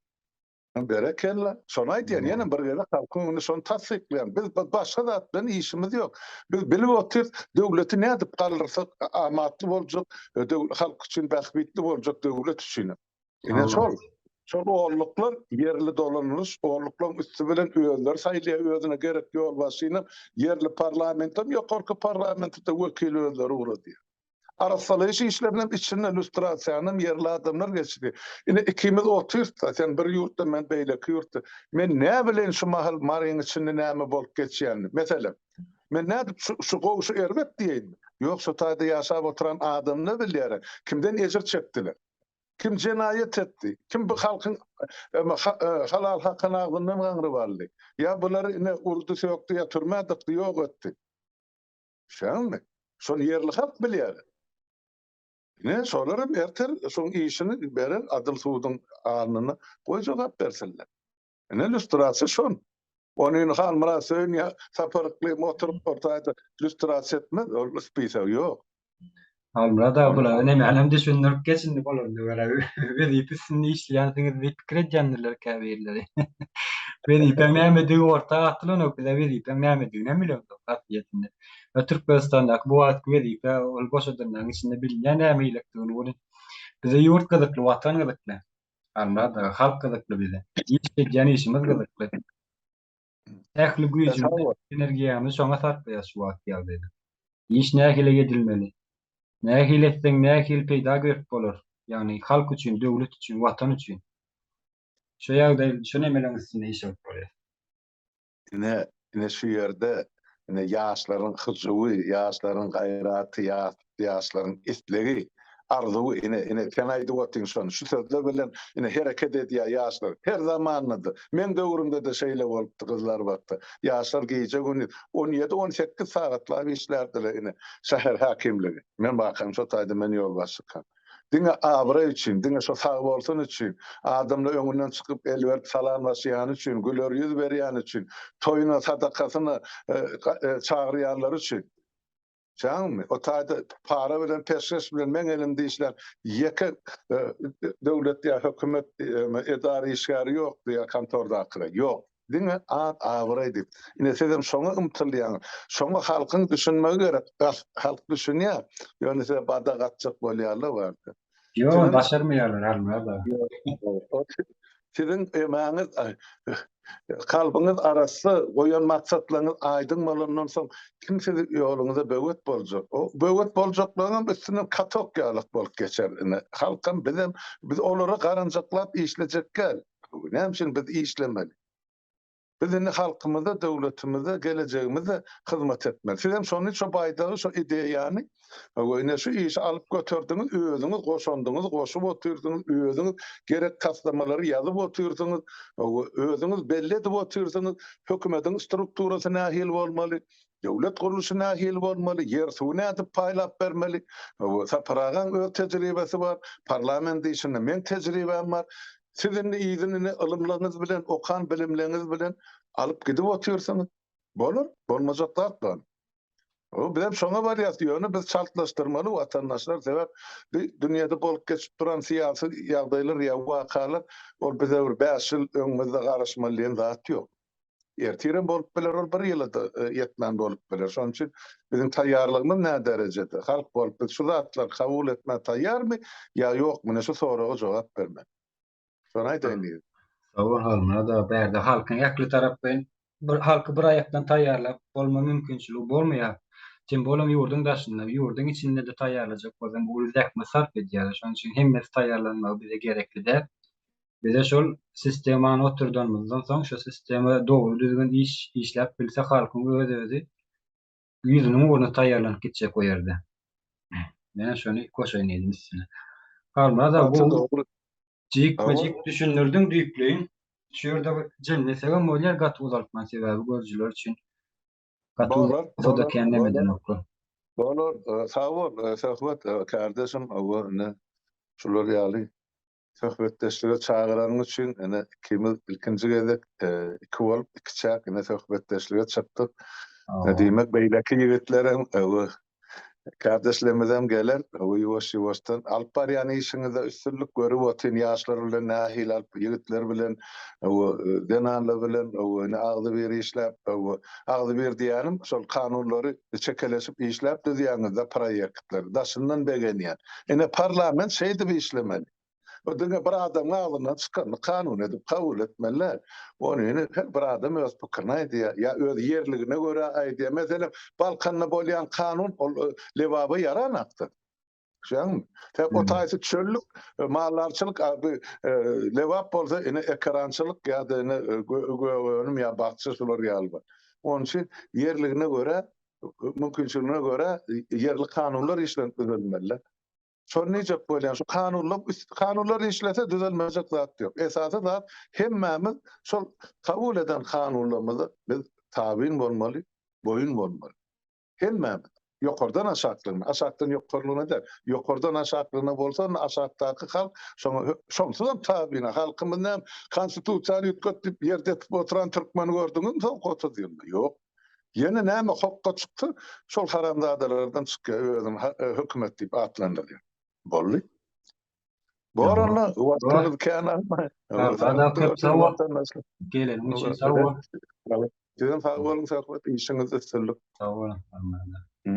Berekella. Şony aýdýan, ýene bir gezek halkyň öňünde şony tassyklaýan. Biz başga zat bilen işimiz ýok. Biz bilip otyrys, döwleti nädip galdyrsak amatly boljak, halk üçin bähbitli boljak döwlet üçin. Ine şol. Şol olluklar ýerli dolanylyş, olluklaryň üsti bilen özleri saýlaýar özüne gerek ýolbaşçyny, ýerli parlamentem, ýokarky parlamente-de wekili özleri ugradýar. Arassalaýyş işlerinem içinde lýustrasiýanam ýerli adamlar geçirýär. Ine ikimiz otyrys-da, sen bir ýurtda, men beýleki ýurtda. Men näbileýin şu mahal Maryň içinde näme bolup geçýänini? Meselem, men nädip şu şu gowy, şu erbet diýeýin? Ýok, şo taýda ýaşap oturan adamlar bilýär. Kimden ejir çekdiler? Kim jenaýat etdi? Kim bu halkyň halal hakyny agzyndan gaňryp aldy? Ýa bulary ine urdy, sökdi, ýa türmä dykdy, ýok etdi. Düşýäňizmi? Şony ýerli halk bilýär. Ine, şolar hem ertir şoň işini berer adyl suduň alnyna goý jogap bersinler. Ine, lýustrasiýa şol. Ony indi Halmyrat Söýün ýa Sapar Yklym oturyp ortaýda lýustrasiýa etmez, ol spisok ýok.
Halmyrat aga bulara nemänem düşündirip geç indi bolanda görä wezipe üstünde işleýänsiňiz diýip pikir edýändirler käbirleri. Wezipäň nämedigi orta atylanok bizä wezipäň nämediginem bilemzok aslyýetinde. We Türkmenistandaky bu wagtky wezipe ol boşadanlaryň içinde bilinýär näme ýylykdygyny welin bize ýurt gyzykly watan gyzykly. Halmyrat aga halk gyzykly bize. Iş edýän işimiz gyzykly. Ähli güýjümizi, energiýamyzy şoňa sarplaýas şu wagtky ýagdaýda. Iş nähili edilmeli? Nähili etseň nähili peýda berip bolar? Ýagny halk üçin, döwlet üçin, watan üçin. Şu ýagdaý, şu nemeleň üstünde iş alyp barýas.
Ine, ine şu ýerde ine ýaşlaryň hyjuwy, ýaşlaryň gaýraty, ýaşlaryň islegi, arzuwy ine, ine sen aýdyp otyň şony. Şu sözler bilen ine hereket edýär ýaşlar. Her zamanda-da, meň döwrümde-de şeýle bolupdy Gyzlarbatda. Ýaşlar gije-gündiz on ýedi, 18 sagatlap işlärdiler ine şäher häkimligi. Men barkam şo taýda men ýolbaşçykam. Diňe abraý üçin, diňe şo sagbolsun üçin, adamlar öňünden çykyp el berip salamlaşýany üçin, güler ýüz berýäni üçin, toýuna, sadakasyna çagyrýanlary üçin. Düşýäňizmi? O taýda para bilen, peşgeş bilen meň elimde işlän ýeke döwlet ýa hökümet edara işgäri ýokdy ýa kontordakylar. Ýok. Diňe at-abraý diýip. Ine sizem şoňa ymtylýaňyz. Şoňa halkyň düşünmegi gerek. Halk düşünýär. Ýöne size badak atjak bolýarlar barka.
Ýok, başarmaýarlar almaz-a.
Siziň emäňiz, kalbyňyz arassa, goýan maksatlaryňyz aýdyň bolandan soň kim sizi ýoluňyza böwet boljak? O böwet boljaklaryňam üstünden katok ýalyk bolup geçer ine. Halkam bizem biz olara garanjaklap işlejek däl. Näme üçin biz işlemeli? Biz indi halkymyza, döwletimize, gelejegimize hyzmat etmeli. Siz hem şony, şo baýdagy, şo ideýany, ine şu işi alyp göterdiňiz, özüňiz goşandyňyzy goşup otyrsyňyz, özüňiz gerek taslamalary ýazyp otyrsyňyz, özüňiz belli edip otyrsyňyz, hökümetiň strukturasy nähili bolmaly, döwlet gurluşy nähili bolmaly, ýer-suwy nädip paýlap bermeli. Sapar agaň öz tejribesi bar, parlament işinde meň tejribäm bar. Siz indi yzyny ine ylymlaryňyz bilen, okan bilimleriňiz bilen alyp gidip otyrsyňyz. Bolar, bolmajak zat bar. O bizem şoňa barýas, ýöne biz çaltlaşdyrmaly watandaşlar, sebäp bu dünýede bolup geçip duran syýasy ýagdaýlar ýa wakalar ol bize bir 5 ýyl öňümizde garaşmaly diýen zat ýok. Ertirem bolup biler, ol bir ýyla-da ýetmän bolup biler. Şonuň üçin biziň taýýarlygymyz nä derejede? Halk bolup biz şu zatlary kabul etmä taýýarmy ýa ýokmy? Ine şu soraga jogap bermeli. Şony aýdaýyn diýdim.
Sag bol Halmyrat aga, bärde halkyň ähli taraplaýyn bir halky bir aýakdan taýýarlap bolma mümkinçiligi bolmaýar. Tem bolam ýurduň daşynda, ýurduň içinde-de taýýarlajak bolsaň uly zähmet sarp edýärler. Şonuň üçin hemmesi taýýarlanmagy bize gerekli däl. Bize şol sistemany oturdanymyzdan soň şo sistema dogry düzgün iş işläp bilse halkyň öz-özi ýüzüniň ugruna taýýarlanyp gitjek o ýerde. Men şony goşaýyn diýdim üstüne. Halmyrat aga gowy jikme-jik düşündirdiň düýpleýin. Şu ýerde bir jemlesegem bolýar gaty uzaltman sebäbi görüjiler üçin gaty uzaltsa-da kän neme edenoklar.
Bolar, sag bol Söhbet kardeşim, ine şular ýaly Söhbetdeşlige çagyranyň üçin ine ikimiz ilkinji gezek iki bolup ikiçäk ine söhbetdeşlige çykdyk. Diýmek beýleki ýigitlerem kardeşlerimizem geler ýuwaş-ýuwaşdan alyp barýan işiňizde üstünlik görüp otyryn ýaşlar bilen nähili alyp ýigitler bilen zenanlar bilen ine agzybir işläp agzybir diýýänim şol kanunlary çekeleşip işläp düzýäňizde proýektleri daşyndan begenýän. Ine parlament şeýdip işlemeli. Bu diňe bir adamyň agzyndan çykanyny kanun edip kabul etmeli däl. Ony ine her bir adam öz pikirini aýdýar ýa öz ýerligine görä aýdýar. Meselem, Balkanda bolýan kanun ol Lebaba ýaranakdyr. Düşýäňmi? Sebäp o taýsy çöllük, maldarçylyk, a bu Lebap bolsa ine ekerançylyk ýa-da ine gök önüm ýa bakja şular ýaly bar. Onuň üçin ýerligine görä, mümkinçiligine görä ýerli kanunlar işlenip düzülmeli. Şony diýjek bolýan, şu kanunlar kanunlar işlese düzelmejek zat ýok. Esasy zat hemmämiz şol kabul eden kanunlarymyza biz tabyn bolmaly, boýun bolmaly. Hemmämiz. Ýokardan aşaklygyna, aşakdan ýokarlygyna däl. Ýokardan aşaklygyna bolsa, onda aşakdaky halk şoňa şonsuzam tabyn. Halkymyz näme konstitusiýany üýtget diýip ýer depip oturan türkmeni gördüňizmi soňky 30 ýylda? Ýok. Ýene näme hokga çyksa, şol haramzadalardan çykýar özüni hökümet diýip atlandyrýar. Boldy. Bor onda, wagtyňyzy kän almaýyn.
Sag köp sag bol. Geleniň üçin sag bol.
Sizem sag boluň, söhbet, işiňizde üstünlik.
Sag boluň.